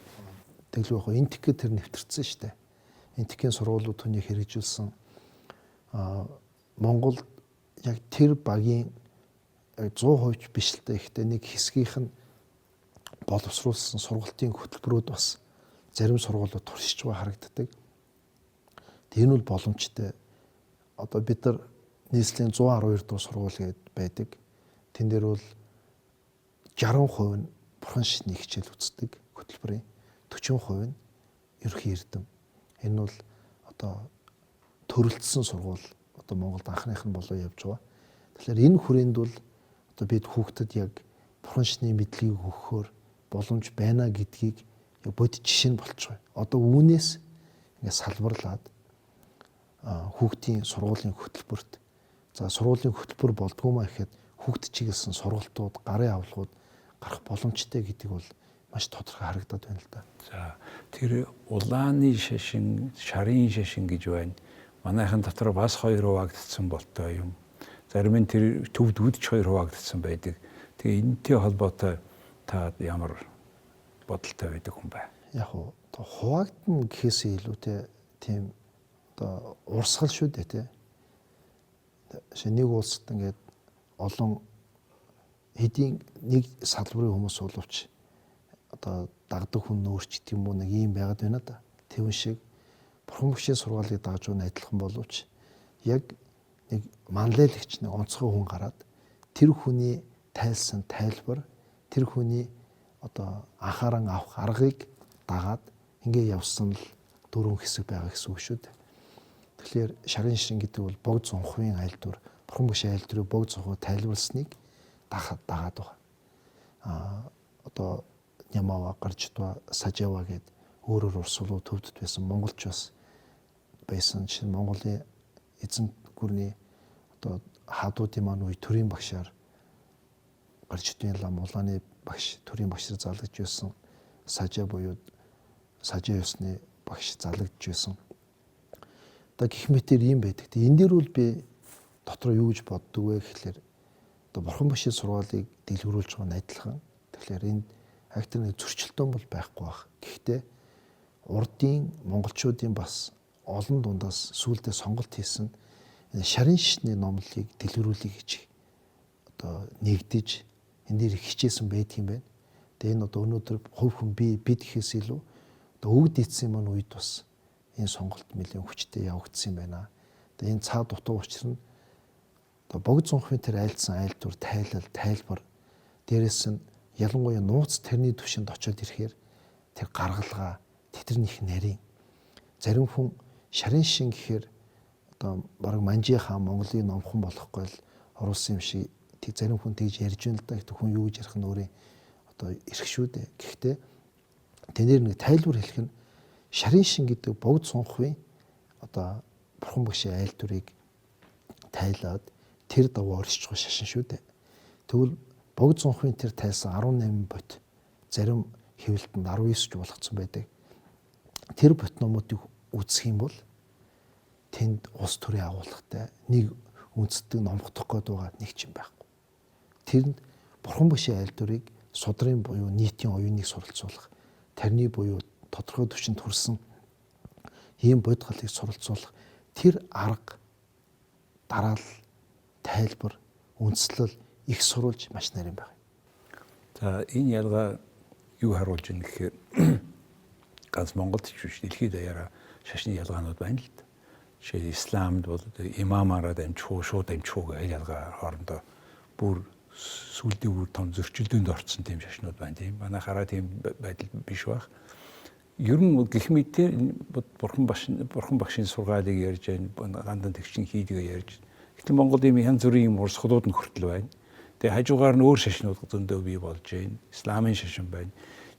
Speaker 2: Тэглүү яг энтх тэр нэвтэрсэн шүү дээ. Энтхийн сургуулиуд түүнийг хэрэгжүүлсэн. Монгол яг тэр багийн 100% биш л дээ. Гэхдээ нэг хэсгийнх нь боловсруулсан сургалтын хөтөлбөрүүд бас зарим сургуулиуд туршиж байгаа харагддаг. Тэр нь бол боломжтой. Одоо бид нар нийслэлийн 112 дугаар сургууль гээд байдаг. Тэн дээр бол 60% нь бурхан шашны хичээл үздэг хөтөлбөрийн, 40% нь ерөнхий эрдэм. Энэ бол одоо төрөлдсөн сургууль, одоо Монголд анхных нь болоо явж байгаа. Тэгэхээр энэ хүрээнд бол одоо бид хүүхдэд яг бурхан шашны мэдлэгийг өгөхөөр боломж байна гэдгийг яг бодит жишээ нь болчих. Одоо үүнээс ингээ салбарлаад хүүхдийн сургуулийн хөтөлбөрт, за сургуулийн хөтөлбөр болдгоо маа гэхэд хүүхд чиглэсэн сургалтууд, гарын авлагууд гарах боломжтой гэдэг бол маш тодорхой харагдаад байна л да.
Speaker 1: За тэр улааны шашин, шарын шашин гэж байна. Манайхан дотор бас хоёр хуваагдсан болтой юм. Зарим нь тэр төвд үдч хоёр хуваагдсан байдаг. Тэгээ энэтэй холбоотой та ямар бодолтой байдаг хүн бай?
Speaker 2: Яг уу хуваагдана гэхээсээ илүүтэй тийм одоо урсгал шүү дээ тий. Нэг улсад ингээд олон хэдийн нэг салбарын хүмүүс боловч одоо дагдаг хүн нөөрч гэдэг юм уу, нэг ийм байгаад байна да. Тэвэн шиг бурхан багшийн сургаалыг дагаж байгаа адилхан боловч яг нэг манлайлагч, нэг онцгой хүн гараад тэр хүний тайлсан тайлбар, тэр хүний одоо анхааран авах аргыг дагаад ингээ явсан л дөрвөн хэсэг байгаа гэсэн үг шүү дээ. Тэгэхээр шарын шин гэдэг бол богд зунхвын айлдвар, бурхан багшийн айлдварыг богд зунхуу тайлбарласныг дагаад байгаа. Одоо Нямава, Гарждва, Сажава гэд өөрөөр урсгалуу төвдөд байсан монголч бас байсан. Жишээ нь Монголын эзэн гүрний одоо хаадуудын маань үе төрийн багшаар Гарждвын лам улааны багш төрийн багшаар зарлагдж байсан. Сажа буюу Сажа ёсны багш зарлагдж байсан. Одоо гих мэтэр ийм байдаг. Энэ дээр бол би дотор юу гэж боддог вэ гэхлээр одоо бурхан багшийн сургаалыг дэлгэрүүлж байгаа нь адилхан. Тэгэхээр энд агтар нэг зөрчилдөөн бол байхгүй бах. Гэхдээ урдын монголчуудын бас олон дундаас сүүлдээ сонголт хийсэн шарын шишний номлолыг дэлгэрүүлэе гэж одоо нэгдэж энэ дээр хичээсэн байдаг юм байна. Тэгээ энэ одоо өнөөдөр хувь хүн бид гэхээс илүү одоо өвд эцсийн маань үед бас энэ сонголт нэлийн хүчтэй явагдсан юм байна. Тэгээ энэ цаа дутуу учир нь одоо богд зунхын тэр айлдсан айлдвар тайлал тайлбар дээрэс нь ялангуяа нууц тэрний түвшинд очиод ирэхээр тэр гаргалгаа тэдний их нарийн зарим хүн шарын шин гэхээр одоо бараг манжи хаан Монголын номхон болохгүй л оруулсан юм шиг тэг зарим хүн тэгж ярьж байна л да. Гэхдээ хүн юу гэж ярих нь өөрийн одоо эрх шүү дээ. Гэхдээ тэнээр нэг тайлбар хэлэх нь шарын шин гэдэг богд сунхвын одоо бурхан багшийн айлдварыг тайлаад тэр даваа оршиж байгаа шашин шүү дээ. Тэгвэл богд зунхвын тэр тайлсан 18 бот зарим хэвлэлтэнд 19 ч болгоцсон байдаг. Тэр бот номуудыг үзэх юм бол тэнд улс төрийн агуулгатай нэг үндэстэн номхдох гээд байгаа нэг ч юм байхгүй. Тэрэнд бурхан багшийн айлдварыг судрын буюу нийтийн оюуныг суралцуулах, тарны буюу тодорхой түвшинд хүрсэн ийм бодгалыг суралцуулах тэр арга дараал тайлбар үндслэл их сурвалж маш нарийн байна.
Speaker 1: За энэ ялгаа юу харуулж байна гэхээр ганц Монголд ч биш дэлхийд даяараа шашны ялгаанууд байна л да. Жишээ исламд бол имамаараа дамжих уу, шууд дамжих уу гэх ялгаа хоорондоо бүр сүлдээ бүр том зөрчилдөөнд орцсон тийм шашнууд байна тийм. Манайхаараа тийм байдал биш байх. Ер нь гэх мэтээр бурхан багшийн сургаалыг ярьж байна, гандан тэгчин хийдгээ ярьж. Гэтэл Монголд ийм янз бүрийн юм урсгалууд нь хүртэл байна. Тэгээ хажуугаар нь өөр шашнууд зөндөө бий болж байна. Исламын шашин байна.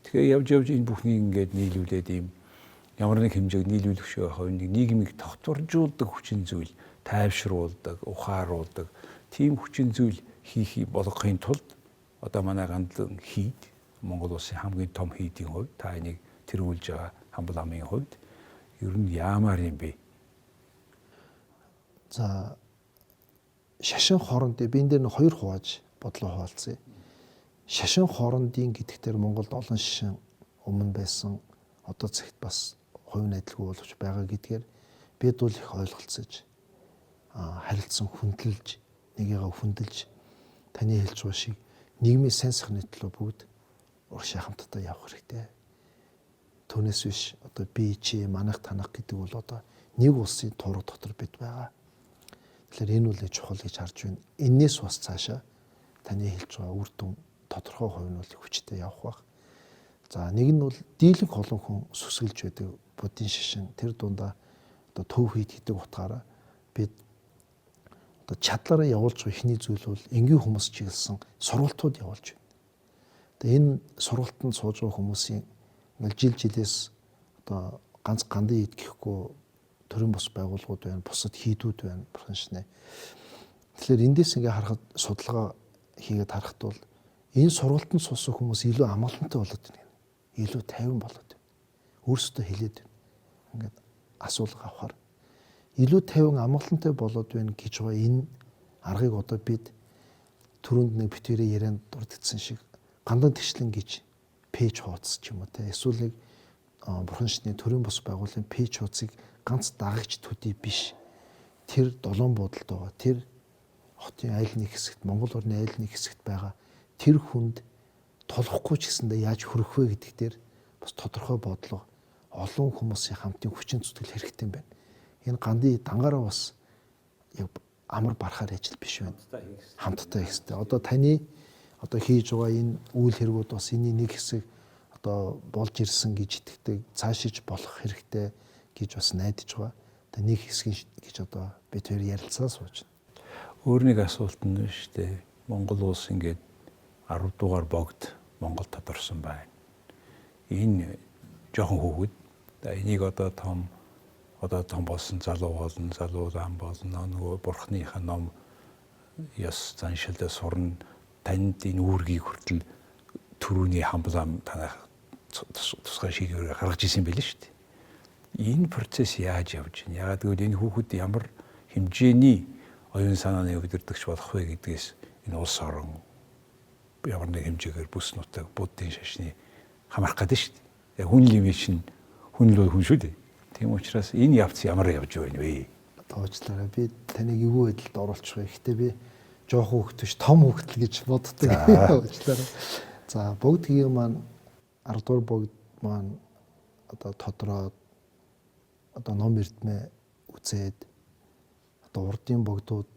Speaker 1: Тэгэхээр явж явж энэ бүхнийг ингээд нийлүүлээд ийм ямар нэг хэмжээг нийлүүлэх шиг байх нэг нийгмийг тогтворжуулдаг хүчин зүйл, тайвшруулдаг, ухааруулдаг тийм хүчин зүйл хийх болгохын тулд одоо манай гандлан хийд Монгол улсын хамгийн том хийдийн хувьд та энийг тэргүүлж байгаа Хамбал амын хувьд ер нь яамаар юм бэ?
Speaker 2: За шашин хоорондын би энэ дээр нь хоёр хувааж бодлоо хуваалцъя. Шашин хоорондын гэдэгтэр Монголд олон шашин өмнө байсан одоо цагт бас хувь найдалгүй боловч байгаа гэдгээр бид бол их ойлголцож харилцан хүндэлж нэгийгээ хүндэлж таны хэлж байгаа шиг нийгмийн сайн сайхны төлөө бүгд урагшаа хамтдаа явах хэрэгтэй. Түүнээс биш одоо би чи манайх танах гэдэг бол одоо нэг улсын тураг дотор бид байгаа. Тэгэхээр энэ үл чухал гэж харж байна. Эннээс бас цаашаа таны хэлж байгаа үр дүн тодорхой хувь нь бол хүчтэй явах байх. За нэг нь бол дийлэнх олон хүн сүсгэлж байдаг буддийн шашин тэр дундаа одоо төв хийд гэдэг утгаараа бид одоо чадлаараа явуулж байгаа эхний зүйл бол энгийн хүмүүс чиглэсэн сургалтууд явуулж байна. Тэгээ энэ сургалтанд сууж байгаа хүмүүсийн ингээл жил жилээс одоо ганц гандын ид гэхгүй төрийн бус байгууллагууд байна, бусад хийдүүд байна, бурхан шинэ. Тэгэхээр эндээс ингээ харахад судалгаа хийгээд харахад бол энэ сургалтанд суусан хүмүүс илүү амгалантай болоод байна. Илүү тайван болоод байна. Өөрсдөө хэлээд байна. Ингээд асуулга авахар илүү тайван амгалантай болоод байна гэж байгаа энэ аргыг одоо бид түрүүнд нэг битүүрээ ярианд дурдсан шиг гандан тэгшлэн гэж пэйж хуудас ч юм уу те эсвэл нэг бурхан шний төрийн бус байгууллагын пэйж хуудсыг ганц дагагч төдий биш тэр долоон буудалд байгаа тэр хотын айл нэг хэсэгт Монгол орны айл нэг хэсэгт байгаа тэр хүнд тулахгүй ч гэсэндээ яаж хүрэх вэ гэдэг дээр бас тодорхой бодлого олон хүмүүсийн хамтын хүчин зүтгэл хэрэгтэй юм байна. Энэ гандын дангаараа бас яг амар барахаар ажил биш байна. Хамтдаа хийх хэрэгтэй. Одоо таны одоо хийж байгаа энэ үйл хэрэгүүд бас энэний нэг хэсэг одоо болж ирсэн гэж итгэдэг. Цаашиж болох хэрэгтэй гэж бас найдаж байгаа. Тэгээ нэг хэсэг гэж одоо бид хоёр ярилцаа сууж байна.
Speaker 1: Өөр нэг асуулт нь шүү дээ. Монгол улс ингээд 10 дугаар богд Монгол тодорсон байна. Энэ жоохон хүүхэд. Энийг одоо том болсон залуу болно, залуу лам болно, нөгөө бурхныхаа ном ёс заншилдаа сурна. Танд энэ үүргийг хүртэл түрүүний хамблам танах тусгай шийдвэр гаргаж исэн байл шүү дээ. Энэ процесс яаж явж байна? Яагаад гэвэл энэ хүүхэд ямар хэмжээний оюун санааны удирдагч болох вэ гэдгээс энэ улс орон ямар нэг хэмжээгээр бүс нутаг буддын шашны хамаарах гэдэг шүү дээ. Хүн л юм чинь хүн л хүн шүү дээ. Тийм учраас энэ явц ямар явж байна вэ?
Speaker 2: Тоочлаарай. Би таныг эвгүй байдалд оруулчих вэ. Гэхдээ би жоохон хүүхэд биш, том хүүхэд л гэж боддог. Уучлаарай. За, богдгийн маань 10 дугаар богд маань одоо тодроод одоо ном эрдмээ үзээд одоо урдын богдууд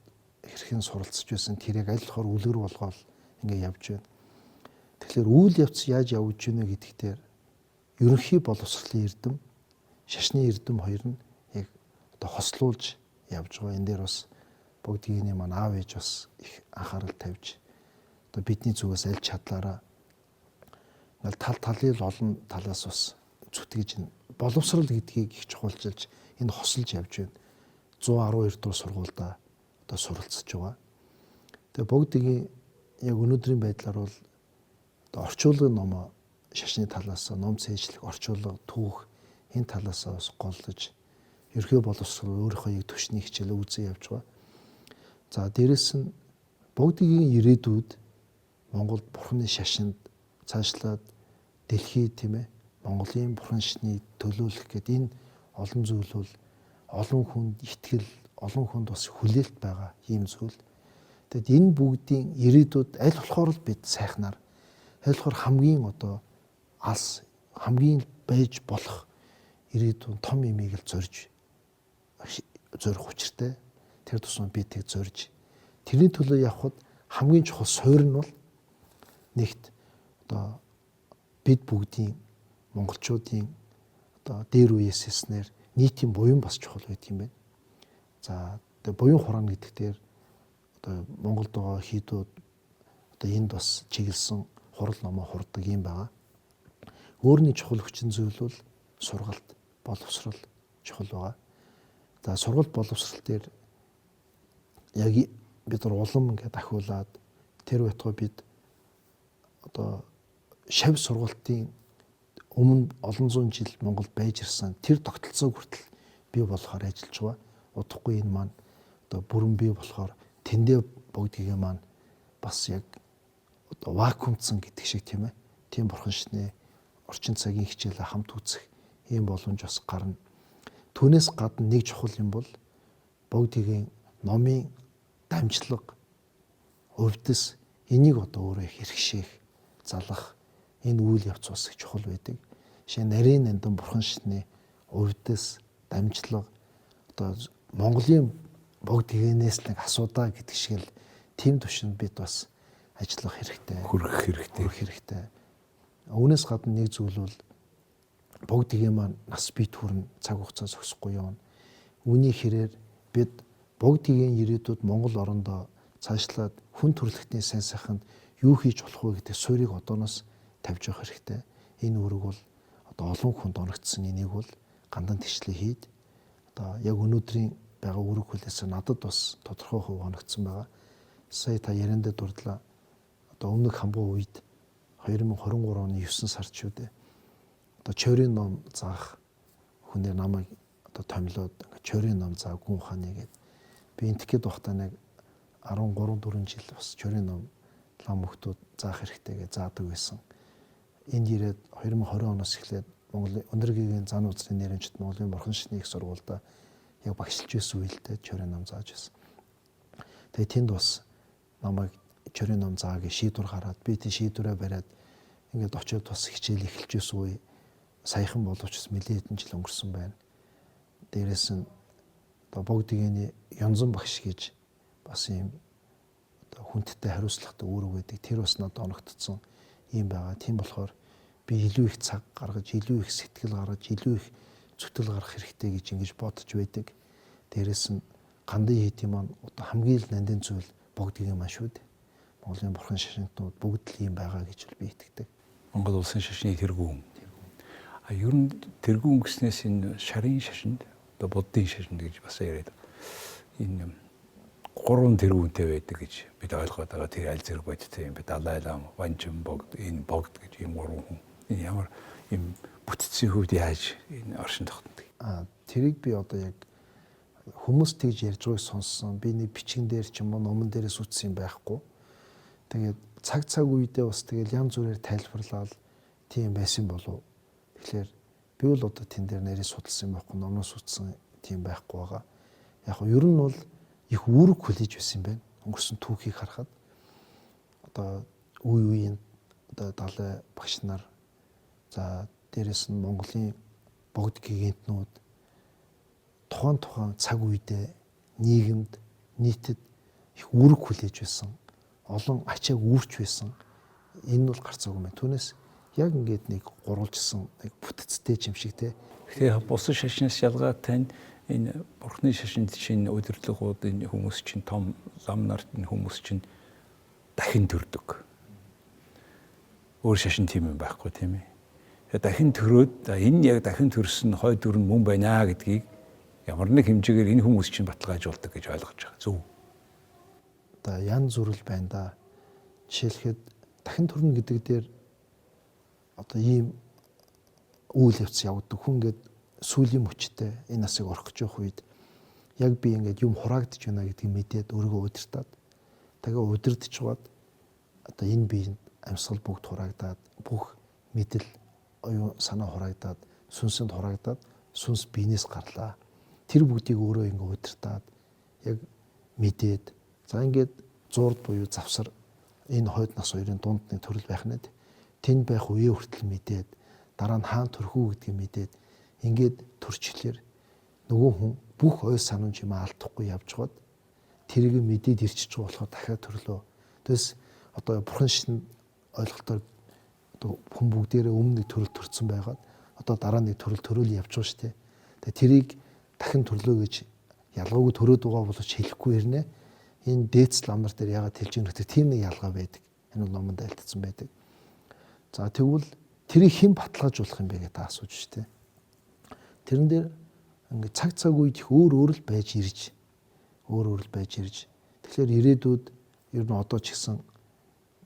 Speaker 2: хэрхэн суралцж байсан тэрийг аль болохоор үлгэр болгоол ингээ явж байна. Тэгэхээр үйл явц яаж явж гинэ гэдэг дээр ерөнхий боловсролын эрдэм, шашны эрдэм хоёр нь яг одоо хослуулж явж байгаа. Энэ дээр бас богдгийн маань аав ээж бас их анхаарал тавьж одоо бидний зүгээс аль чадлаараа ингээл тал талын л олон талаас бас зүтгэж боловсрол гэдгийг их чухалчилж энэ хосолж явж байна. 112 дугаар сургуульдаа одоо суралцж байгаа. Тэгээ богдгийн яг өнөөдрийн байдлаар бол одоо орчуулгын номоо шашны талаас ном цээжлэх, орчуулга, түүх энэ талаас бас голлож ерхий боловсрол өөрийнхөө яг түвшний хичээлээ үзэн явж байгаа. За дээрэс нь богдгийн ирээдүйд Монголд бурхны шашинд цаашлаад дэлхий тийм ээ Монголын бурхан шашныг төлөөлөх гээд энэ олон зүйл бол олон хүнд итгэл, олон хүнд бас хүлээлт байгаа ийм зүйл. Тэгэд энэ бүгдийн ирээдүйд аль болохоор л бид сайхнаар аль болохоор хамгийн одоо алс хамгийн байж болох ирээдүйн том имийг л зорж зорих учиртай. Тэр тусам би тэг зорж тэрний төлөө явхад хамгийн чухал суурь нь бол нэгт одоо бид бүгдийн монголчуудын одоо дээр үеэс хэлснээр нийтийн буян бас чухал байдаг юм байна. За тэгээ буян хураана гэдэг дээр одоо Монголд байгаа хийдүүд одоо энд бас чиглэсэн хурал номоо хурдаг юм байгаа. Өөр нэг чухал хүчин зүйл бол сургалт, боловсрал чухал байгаа. За сургалт боловсрал дээр яг бид нар улам ингээд ахиулаад тэр байтугай бид одоо шав сургалтын өмнө олон зуун жил Монголд байж ирсэн тэр тогтолцоог хүртэл бий болохоор ажиллаж байгаа. Удахгүй энэ маань одоо бүрэн бий болохоор тэндээ богдгийг маань бас яг одоо вакуумцсан гэдэг шиг тийм ээ. Тийм бурхан шнэ орчин цагийн хичээлээ хамт үзэх ийм боломж бас гарна. Түүнээс гадна нэг чухал юм бол богдгийн номын дамжлага, өвдөс энийг одоо өөрөө хэрэгшээх, залах энэ үйл явц бас их чухал байдаг. Жишээ нь нарийн нандин бурхан шний өвдөс, дамжлага одоо Монголын богд гээнээс л нэг асуудаа гэдэг шиг л тийм төвшөнд бид бас ажиллах хэрэгтэй.
Speaker 1: Хөргөх хэрэгтэй.
Speaker 2: Хөргөх хэрэгтэй. Үүнээс гадна нэг зүйл бол богд гээн маань нас бие төрн цаг хугацаа зогсохгүй явна. Үүний хэрээр бид богд гээн ирээдүйд Монгол орондоо цаашлаад хүн төрөлхтний сайн сайханд юу хийж болох вэ гэдэг суурийг одооноос тавьж явах хэрэгтэй. Энэ үүрэг бол одоо олон хүнд оногдсон энийг бол гандан тэгшлээ хийд одоо яг өнөөдрийн байгаа үүрэг хүлээсээ надад бас тодорхой хувь оногдсон байгаа. Сая та яриандаа дурдлаа. Одоо өмнөх хамгуу үед 2023 оны 9 сард шүү дээ. Одоо чойрын ном заах хүнээр намайг одоо томилоод чойрын ном заа гүн ухааны гээд би энтгэхэд байхдаа нэг 13 4 жил бас чойрын ном лам хүмүүс заах хэрэгтэй гэж заадаг байсан. Энд ирээд 2020 оноос эхлээд Монголын Өндөргийн зан үзрийн нэрэмжит Монголын бурхан шашны их сургуульд яг багшилж байсан үедээ чойрын ном зааж байсан. Тэгээ тэнд бас намайг чойрын ном заа гэж шийдвэр гараад би тийм шийдвэрээ бариад ингээд очиод бас хичээл эхэлж байсан үе саяхан боловч нэлээд хэдэн жил өнгөрсөн байна. Дээрээс нь одоо богдгийн янзан багш гэж бас ийм одоо хүндтэй хариуцлагатай үүрэг байдаг. Тэр бас надад оногдсон юм байгаа. Тийм болохоор би илүү их цаг гаргаж, илүү их сэтгэл гаргаж, илүү их зүтгэл гарах хэрэгтэй гэж ингэж бодож байдаг. Дээрээс нь гандын хийдийн маань одоо хамгийн л нандин зүйл богдгийн маань шүү дээ. Монголын бурхан шашинтнууд бүгд л ийм байгаа гэж би итгэдэг.
Speaker 1: Монгол улсын шашны тэргүүн. А ер нь тэргүүн гэснээс энэ шарын шашинд одоо буддын шашинд гэж бас яриад энэ гурван тэргүүнтэй байдаг гэж бид ойлгоод байгаа. Тэр аль зэрэг бодтой юм бэ? Далай лам, Ванжин богд, энэ богд гэж ийм гурван хүн. Энэ ямар юм бүтцийн хувьд яаж энэ оршин тогтнодог?
Speaker 2: Тэрийг би одоо яг хүмүүс тэгж ярьж байгааг сонссон. Би нэг бичгэн дээр ч юм уу номон дээрээс үтсэн юм байхгүй. Тэгээд цаг цаг үедээ бас тэгэл янз бүрээр тайлбарлаад тийм байсан болов. Тэгэхээр би бол одоо тэн дээр нэрээ судалсан юм байхгүй, номноос үтсэн тийм байхгүй байгаа. Яг нь ер нь бол их үүрэг хүлээж байсан юм байна. Өнгөрсөн түүхийг харахад одоо үе үеийн одоо далай багш нар, за дээрэс нь Монголын богд гигантнууд тухайн цаг үедээ нийгэмд, нийтэд их үүрэг хүлээж байсан. Олон ачааг үүрч байсан. Энэ бол гарцаагүй юм байна. Түүнээс яг ингээд нэг гурвалжсан нэг бүтцтэй юм шиг те.
Speaker 1: Тэгэхээр бусад шашнаас ялгаатай нь энэ бурхны шашинд чинь удирдлагууд энэ хүмүүс чинь том лам нарт энэ хүмүүс чинь дахин төрдөг. Өөр шашин тийм юм байхгүй тийм ээ. Дахин төрөөд энэ яг дахин төрсөн хой дүр нь мөн байна гэдгийг ямар нэг хэмжээгээр энэ хүмүүс чинь баталгаажуулдаг гэж ойлгож байгаа. Зөв.
Speaker 2: Одоо янз бүрл байна да. Жишээлхэд дахин төрнө гэдэг дээр одоо ийм үйл явц явагддаг. Хүн ингээд сүүлийн мөчтэй энэ насыг орох гэж явах үед яг би ингээд юм хураагдаж байна гэдгийг мэдээд өөрийгөө удирдаад тэгээ удирдчихваад одоо энэ биеинд амьсгал бүгд хураагдаад бүх мэдэл оюун санаа хураагдаад сүнсэнд хураагдаад сүнс биенээс гарлаа. Тэр бүгдийг өөрөө ингээд удирдаад яг мэдээд за ингээд зуурд буюу завсар энэ хойд нас хоёрын дунд нэг төрөл байх нэ. Тэнд байх үеэ хүртэл мэдээд дараа нь хаан төрөх үү гэдгийг мэдээд ингээд төрчлөөр нөгөө хүн бүх ой санамж юм алдахгүй явжгаад тэрийг мэдээд ирчихэж байгаа болохоор дахиад төрлөө. Тэгээс одоо бурхан шин ойлголтоор одоо хүн бүгдээрээ өмнө нэг төрөл төрсөн байгаад одоо дараа нэг төрөл төрөөл явж байгаа шүү дээ. Тэгээ тэрийг дахин төрлөө гэж ялгаагүй төрөөд байгаа боловч хэлэхгүй ирнэ. Энэ дээдс ламнар дээр ягаад хэлж байгаа нөхөр тийм нэг ялгаа байдаг. Энэ бол номонд айлтсан байдаг. За тэгвэл тэрийг хэн баталгаажуулах юм бэ гэж та асууж штэ. Тэрэн дээр ингээд цаг цаг үед их өөр өөр л байж ирж өөр өөр л байж ирж. Тэгэхээр ирээдүйд ер нь одоо ч гэсэн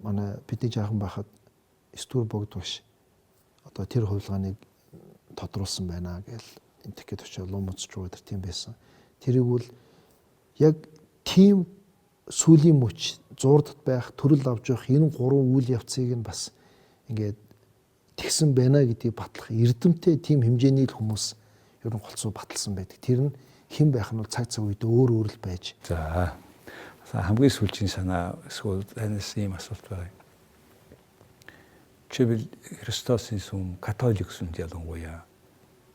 Speaker 2: манай бидний жаахан байхад 9 дугаар богд багш одоо тэр хувилгааныг тодруулсан байна гэл энтэхэд очиод лум уцж байгаа тэр тийм байсан. Тэрийг бол яг тийм сүүлийн мөч зуурдад байх төрөл авч явах энэ гурван үйл явцыг нь бас ингээд тэгсэн байна гэдгийг батлах эрдэмтэй тийм хэмжээний л хүмүүс ер нь голцоо баталсан байдаг. Тэр нь хэн байх нь бол цаг цаг үед өөр өөр л байж.
Speaker 1: За хамгийн сүүлийн санаа эсвэл танаас ийм асуулт байна. Жишээлбэл Христосын сүм, католик сүмд ялангуяа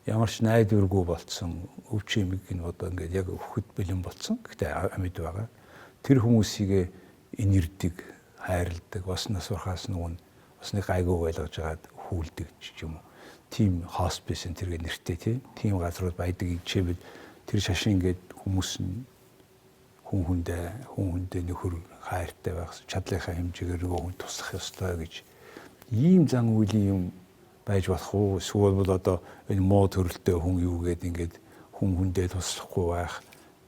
Speaker 1: ямар ч найдваргүй болцсон өвчин эмэг нь одоо ингээд яг өвхөд бэлэн болцсон. Гэхдээ амьд байгаа. Тэр хүмүүсийг инэрдэг, хайрладаг, бас нас барахаас нөгөө бас нэг гайгүй байлгаж байгаад хүлдэг ч юм уу. Тийм хоспис энэ тэргээ нэртэй тийм газрууд байдаг. Жишээлбэл тэр шашин ингээд хүмүүс нь хүн хүндээ нөхөр хайртай байх, чадлынхаа хэмжээгээр нөгөө хүн туслах ёстой гэж ийм зан үйлийн юм байж болох уу? Эсвэл бол одоо энэ муу төрөлтэй хүн юу гээд ингээд хүн хүндээ туслахгүй байх.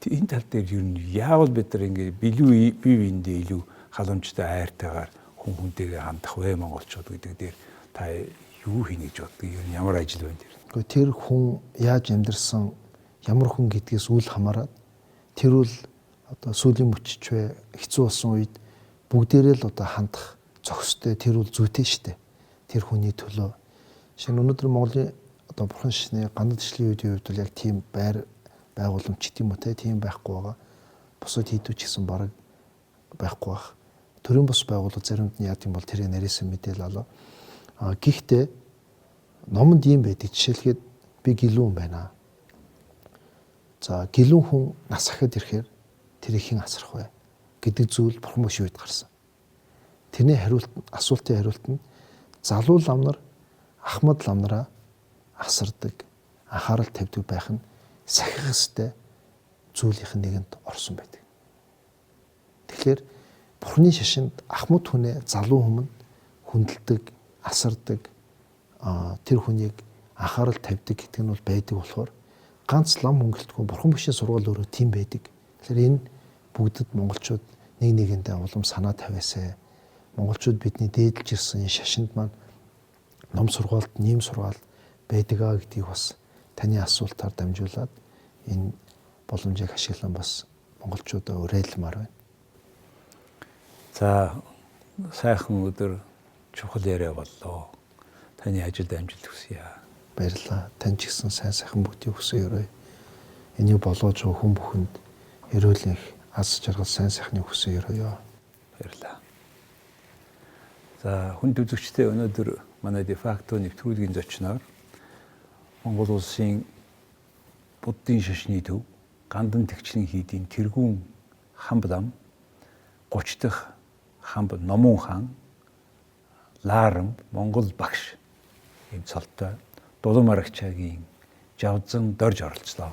Speaker 1: Энэ тал дээр ер нь яавал бид нар ингээд билүү бие биендээ илүү халамжтай хайртайгаар хүн хүнтэйгээ хандах вэ монголчууд гэдэг дээр та юу хийнэ гэж боддог? Ер нь ямар ажил байна тэр?
Speaker 2: Гэхдээ тэр хүн яаж амьдрсан, ямар хүн гэдгээс үл хамааран тэр үл одоо сүүлийн мөччвэ хэцүү болсон үед бүгдээрээ л одоо хандах зохистой тэр үл зүйтэй штэ. Тэр хүний төлөө. Шинэ өнөөдөр Монголын одоо бурхан шишний гандад ишлийн үеийн хувьд бол яг тийм байр байгууламж ч гэдэм үү те тийм байхгүй байгаа. Бусад хийдүү ч гэсэн бараг байхгүй бах. Төрийн бус байгууллага заримд нь яад юм бол тэрийг нарийсан мэдээл алаа. А гэхдээ номонд ийм байдаг. Жишээлхэд би гэлүүн байна. За гэлүүн хүн нас ахад ирэхээр тэрийг хэн асрах вэ гэдэг зүйл бурхан багшийн үед гарсан. Тэрний хариулт асуултын хариулт нь залуу лам нар ахмад лам нараа асардаг. анхаарал тавьдаг байх нь сахих ёстой зүйлийнх нь нэгэнд орсон байдаг. Тэгэхээр Бурхны шашинд ахмад хүнээ залуу хүмүүн хүндэлдэг, асардаг, тэр хүнийг анхаарал тавьдаг гэдэг нь бол байдаг болохоор ганц лам хөнгөлтгүй бурхан бишийн сургаал өөрөө тийм байдаг. Тэгэхээр энэ бүгдэд монголчууд нэг нэгэндээ улам санаа тавиасай. Монголчууд бидний дээдэлж ирсэн энэ шашинд маань ном сургаалт, нийгэм сургаал байдаг аа гэдгийг бас таны асуултаар дамжуулаад энэ боломжийг ашиглан бас монголчуудаа уриалмаар байна.
Speaker 1: За, сайхан өдөр, чухал яриа боллоо. Таны ажилд амжилт хүсье.
Speaker 2: Баярлалаа. Тань ч гэсэн сайн сайхан бүгдийг хүсэн өрөө. Энийг болгож байгаа хүн бүхэнд эрүүл энх, аз жаргал, сайн сайхныг хүсэн өрөөё.
Speaker 1: Баярлалаа. За, хүнд үзэгчдээ, өнөөдөр манай дефакто нэвтрүүлгийн зочноор Монгол улсын Буддын шашны төв Гандан тэгчлийн хийдийн тэргүүн Хамблам 30 дахь Хамб Номун хаан Лаарам Монгол багш ийм цолтой Дулан Марагчаагийн Жавзан Дорж оролцлоо.